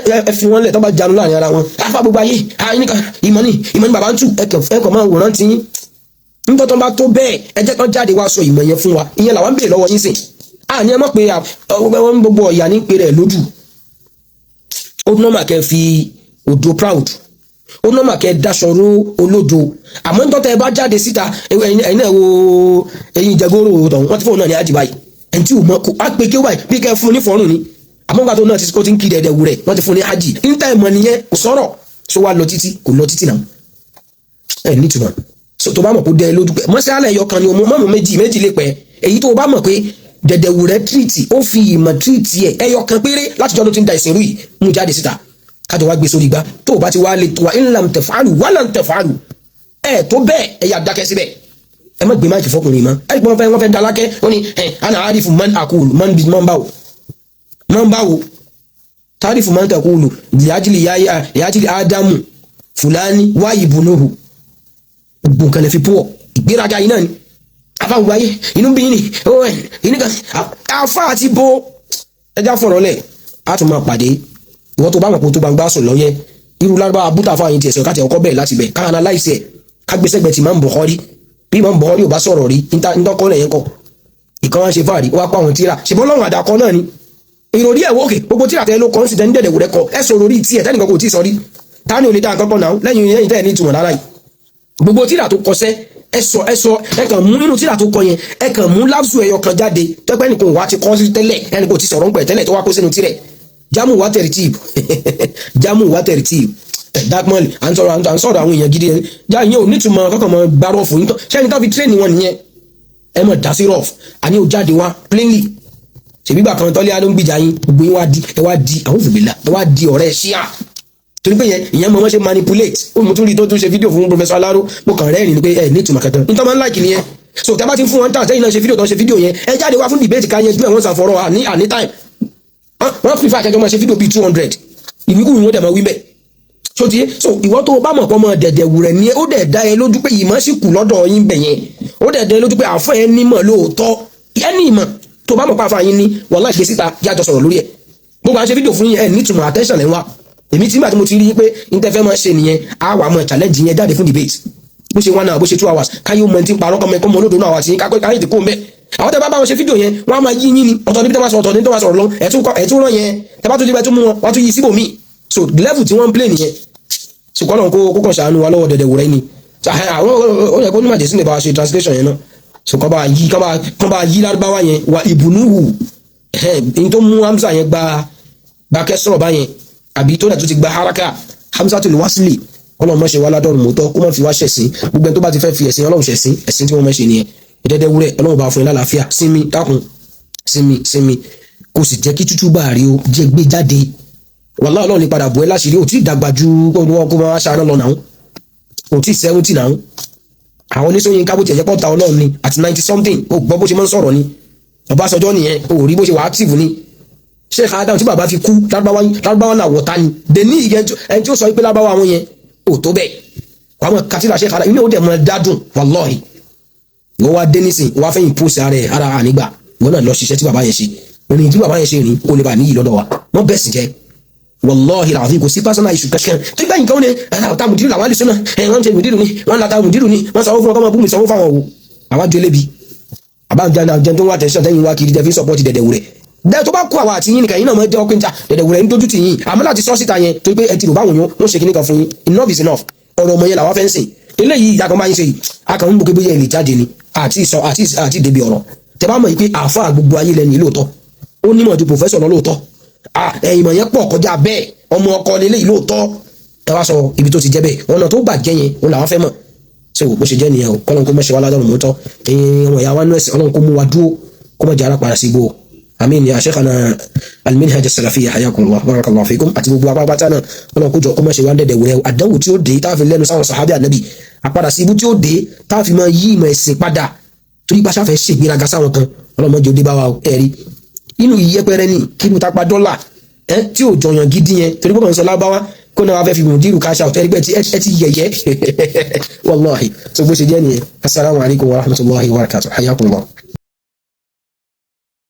ẹ fi wọ́n lẹ̀ tó bá jánu láàrin ara wọn. Afa gbogbo ayé àyíníkan, ìmọ̀ ní ìmọ̀ ní bàbá ń tù. Ẹ kàn máa wòran tí yín. Nítorí tó bá tó bẹ́ẹ̀, ẹ jẹ́ kán jáde wá sọ ìmọ̀ yẹn fún wa. Ìyẹn làwọn ń béèrè lọ́wọ́ yín sìn. Àní ẹ mọ̀ pé wọ́n gbogbo ọ̀yà ní pé rẹ̀ lójú. Ó normal kẹ́ fi òdo proud, ó normal kẹ́ daṣọ ró olódo. Àmọ́ nítorí tẹ́ ẹ bá jáde síta, ẹ̀yin náà wo ẹ̀yin ìjẹgóró tọ̀hún, wọ́n ti fóun náà ní àjì báyìí. Ẹni tí ò mọ kó á pé kí ó báyìí bí kẹ́ fún un ní fọ́ọ̀rùn ni. Àmọ́ nígbà tó náà ti kó ti ń kí dẹ̀dẹ̀ wù rẹ̀, wọ́n ti fún un ní hajj níta. Ìmọ̀ nìyẹn, kò sọ̀rọ̀ so wá lọ títí, kò lọ títí náà. Ẹ̀ nítumọ̀ so tó bá mọ̀ kó dẹ́ lójú pé mọ́sálẹ̀ ẹ̀yọ kan ni o mọ́mú méjì méjì lè pẹ́. Èyí tó o bá mọ̀ pé dẹ̀dẹ̀wù rẹ̀ treat, ó fi ìmọ̀ treat ẹ̀, ẹyọ kan péré láti jọ́ ló ti ń da ìsìnrú yìí, mú jáde síta, kájọ wá gbé sórí igbá. Tó o bá ti wá lè tó wa, in lam taf'alu wa lan taf'alu, ẹ tó bẹ́ẹ̀, ẹ yà dákẹ́ síbẹ̀. Ẹ má gbé máìkì fọkùnrin mọ́. Ẹ gbọ́n fẹ́, wọ́n fẹ́ dalákẹ́. Wọ́n ní ẹ ana arifu man aqulu man bi man báwo man báwo tarifu man taqulu liajili yaya liajili Ádámù Fúlàní wáyé bunuhu. Gbogbo nǹkan lè fi pọ̀ ìgbéraga yìí náà ni. Afáwọn wáyé inú bí ní ó ẹ inú kan afá àti bo ẹja fọ̀rọ̀ lẹ̀. Á tún máa pàdé. Ìwọ́n tó bá mọ̀ pé tó gbangba sùn lọ́yẹ irú lárúbáwá bútà fáwọn yìí tiẹ̀ sọ̀rọ̀, káàtì ọkọ bẹ́ẹ̀ láti bẹ̀, ká analyse ẹ̀, ká gbé sẹ́gbẹ̀ẹ́ tí Imam Bukhari. Bí Imam Bukhari ò bá sọ̀rọ̀ rí ntọ́kọ́ lẹ̀ yẹn kọ ìkan wá ń ṣe fáàrí, ó wá pa àwọn tíra ṣùgbọ́n lọ́rùn àdàkọ náà ni ìròrí ẹ̀ wọ́ọ̀kì. Gbogbo tíra tẹ́ ló kọ́ ń sì tẹ́ ní dẹ̀dẹ̀ wùrẹ́ kọ, ẹ sọ̀rọ̀ orí tiẹ̀ tẹ́nìkan kò tí ì sọ rí. Ta ni ò lè dá nǹkan kan náà lẹ́yìn tẹ́ ẹ̀ ní ìtumọ̀ lára yìí? Gbogbo tíra tó kọsẹ́, ẹ sọ, ẹ sọ, ẹ kàn mú nínú tíra tó kọ yẹn, ẹ kàn mú láfsù ẹyọ kan jáde tẹ́pẹ́ nìkan wà á ti kọ́ sí tẹ́lẹ̀, ẹnì kò ti sọ̀rọ̀ ń pẹ̀ tẹ́lẹ̀ tó wá kó sínú tirẹ̀. Jamu wa tartib, jamu wa tartib. Dákmọ́lì, à ń sọ̀rọ̀ àwọn èèyàn gidi yẹn já. Ìyẹn ò nítumọ̀ kọ́kàn mọ́ gbá rọ́ọ̀fù yín tán. Ṣé ẹni tó fi train wọn nìyẹn? Ẹ mọ̀ dá sí rọ́ọ̀fù, àní ò jáde wá plainly. Ṣèbí gbà kan tọ́lé ló ń gbìjà yín, gbogbo yín wá di, ẹ wá di àwọn òfìgbèlà, ẹ wá di ọ̀rẹ́ ṣíà, torí pé yẹn ìyẹn mọ wọn ṣe manipulate. Ó mú tún rí tó tún ṣe fídíò fún Professor Alaro. Mo kàn rẹ́rìn ni pé ẹ ní ìtumọ̀ kankan nítorí máa ń like nìyẹn. So tẹ́ bá ti ń fún wọn tà sẹ́yìn náà ṣe fídíò tó ń ṣe fídíò yẹn, ẹ jáde wá fún debate ká yẹn ju ẹ̀ wọ́n ṣàfọ̀rọ̀ àní time. Wọ́n prefer akẹ́kọ̀ọ́ máa ṣe fídíò bíi 200, ìwíkú ìwọ́n dẹ̀ máa wí bẹ́ẹ̀. So ti so ìwọ tó o bá mọ̀ pọ́ mọ́ dẹ̀dẹ̀ wù rẹ̀ ni, ó dẹ̀ dá ẹ lójú pé ìmọ̀ sì kù lọ́dọ̀ yín bẹ̀ yẹn, ó dẹ̀ dá ẹ lójú pé àfọ̀ ẹ nímọ̀ lóòótọ́, ẹ ní ìmọ̀ tó bá mọ̀ pé àfọ̀ yín ní wàhálà ìgbé síta, yájọ sọ̀rọ̀ lórí ẹ̀. Gbogbo à ń ṣe fídíò fún yín, ẹ nítumọ̀, attention ẹ̀ ń wá. Èmi tí nígbà tí mo ti rí i pé n tẹ́ fẹ́ máa ṣe nìyẹn, á wà mọ̀ challenge yẹn, jáde fún debate, bó ṣe 1 hour, bó ṣe 2 hours, káyọ̀ mọ̀ tí ń parọ́ kọ́mọ ẹ̀kọ́ mọ̀ olódò náà wà sí káyọ̀ tí kò ń bẹ́. Àwọn tẹ́ bá bá wọn ṣe fídíò yẹn, wọ́n á máa yí yín ni. Ọ̀tọ̀ níbi tẹ́ bá sọ̀rọ̀, ọ̀tọ̀ níbi tẹ́ bá sọ̀rọ̀ lọ, ẹ̀tún rán yẹn, tẹ́ bá tún dé bá tún mú wọn, wọ́n tún yí síbòmíì. So level tí wọ́n ń play nìyẹn. So kọ́lọ̀ kó kàn ṣàánú wa lọ́wọ́ dẹ̀dẹ̀ wúrẹ́ ni. Àwọn ó yẹ kó ní màjèsí lè bá wa ṣe translation yẹn náà. So kọ́ bá yí lárúbáwá yẹn wà ìbùnúhù ẹ̀ ní tó mú Hamza yẹn gba kẹsọ̀rọ̀ báyẹn, àbí tó dẹ̀ tó ti gba haraka hamza tó lè wá sílẹ̀. Ọlọ́run má ṣe wá ládọ́rùn mọ́tọ́, kó má fi wá ṣẹ̀sín. Gbogbo ẹni tó bá ti fẹ́ fi ẹ̀sìn Ọlọ́run ṣẹ̀sín, ẹ̀sìn tí wọ́n máa ṣe nìyẹn. Ìdẹ́dẹ́ wúrẹ́, Ọlọ́run bá fún yín lálàáfíà. Sinmi, dákun, sinmi, sinmi, kó sì jẹ́ kí tútú bá rí o jẹ́ gbé jáde. Wàhálà, Ọlọ́run lè padà bọ̀ ẹ́ láṣìírí. Ò tí ì dàgbà ju kó máa ṣàánú lọ náà, ò tí ì 70 náà. Àwọn oníṣòyìn kábò tiẹ̀ jẹ́ pọ́ta Ọlọ́run ni àti 90 something. Ó gbọ́ bó ṣe máa ń sọ̀rọ̀ ni Ọbásanjọ́ nìyẹn. Ó rí bó ṣe wà active ni Sheikh Adam tí bàbá fi kú. Lárúbáwá, lárúbáwá náà wọ̀ta ni deni. Ẹni tí ó sọ pé lárúbáwá àwọn yẹn ò tó bẹ́ẹ̀, wàá mọ̀ kátìlá Sheikh Adam inú ó dẹ̀ mọ̀ dádùn. Wàlọ́ọ̀hì, ìwọ wá dé nísìn, wàá fẹ́ impose ara ẹ̀ ara ànígbà. Ìwọ náà lọ ṣiṣẹ́ tí bàbá yẹn ṣe rìn, tí bàbá yẹn ṣe rìn, kó lè bà níyì lọ́dọ̀ wa. Wọ́n bẹ̀ sì jẹ́. Wàlọ́ọ̀hì làwọn kò sí personal issue kankan tó gbẹ̀yìn kan ní ọ̀tá mùdírù làwọn àlùsọ náà. Ẹ̀ wọ́n ń ṣe mùdírù ni, wọ́n ń lata mùdírù ni, wọ́n sanwó fún wọn kọ́ máa bú mi, sanwó fáwọn wo àwọn àjọ elébi àbájá jẹun tó ń wá tẹ̀sán tẹ́yìn wá kiri jẹ́ fi support dẹ̀dẹ̀ wúrẹ̀ dẹ́. Tó bá kó àwa àti yín nìkan yín náà mọ̀ jẹ́ ọkùnrin ta dẹ̀dẹ̀ wúrẹ̀ ń dojú tì yín. Àmọ́ láti sọ síta yẹn torí pé ẹ ti rò báwọn yẹn wọ́n ṣe kíní kan fún yín. Enough is enough. Ọ̀rọ̀ ọmọ yẹn làwọn fẹ́ ń sìn. Eléyìí ìyá kan máa ń ṣe yìí, a kàn ń bò kébé yẹn lè jáde ni àti ìsọ àti ìdèbí ọ̀rọ̀. Tẹ bá mọ̀ yìí pé àáfàá gbogbo ayé lẹ́nu lóòótọ́, ó nímọ̀ ju professor lọ lóòótọ́, ìmọ̀ yẹn pọ̀ kọjá bẹ́ẹ̀, ọmọ ọkọ lélẹ́yìí lóòótọ́, ẹ wá sọ ibi tó ti jẹ́ bẹ́ẹ̀, ọ̀nà tó gbà jẹ́ yẹn òun làwọn fẹ́ mọ̀. So bó ṣe jẹ́ nìyẹn o. Kọ́lọ́n kó mọ̀ ṣe wá ládọ́rùn mọ́tọ́ ẹ̀yin ọmọ ìyá wa nú ẹ̀sìn. Ọlọ́run kó mú wa dúró, kó mọ̀ jẹ́ ara padà sí ibò. Àmín ya sheikhana alminhaj as-salafiyya, hayakumullah, barakallahu fikum, àti gbogbo apápátá náà. Ọlọ́run kó jọ kó mọ̀ ṣe wá dẹ̀dẹ̀ wúrẹ́. Àdánwò tí ó dé tá a fi lẹ́nu sáwọn sàhábì ànábì, àpadà sí ibú tí ó dé tá a fi máa yí ìmọ̀ ẹ̀sìn padà torí bá ṣàfẹ́ ṣègbéraga sáwọn kan, Ọlọ́run má jẹ́ ó dé bá wa o. Ẹ̀rí inú ìyẹpẹrẹ ni kí ló ta pa dọ́là ẹ tí ò jọyàn gidi yẹn torí bọ́kàn sọ lábáwá kó náà wá fẹ́ fi mùdírù cash out. Ẹ̀rí pé ẹ ti yẹ̀yẹ́ wallahi. So bó ṣe jẹ́ nìyẹn. Assalamu alaikum wa rahmatullahi wa barakatuh, hayakumullah.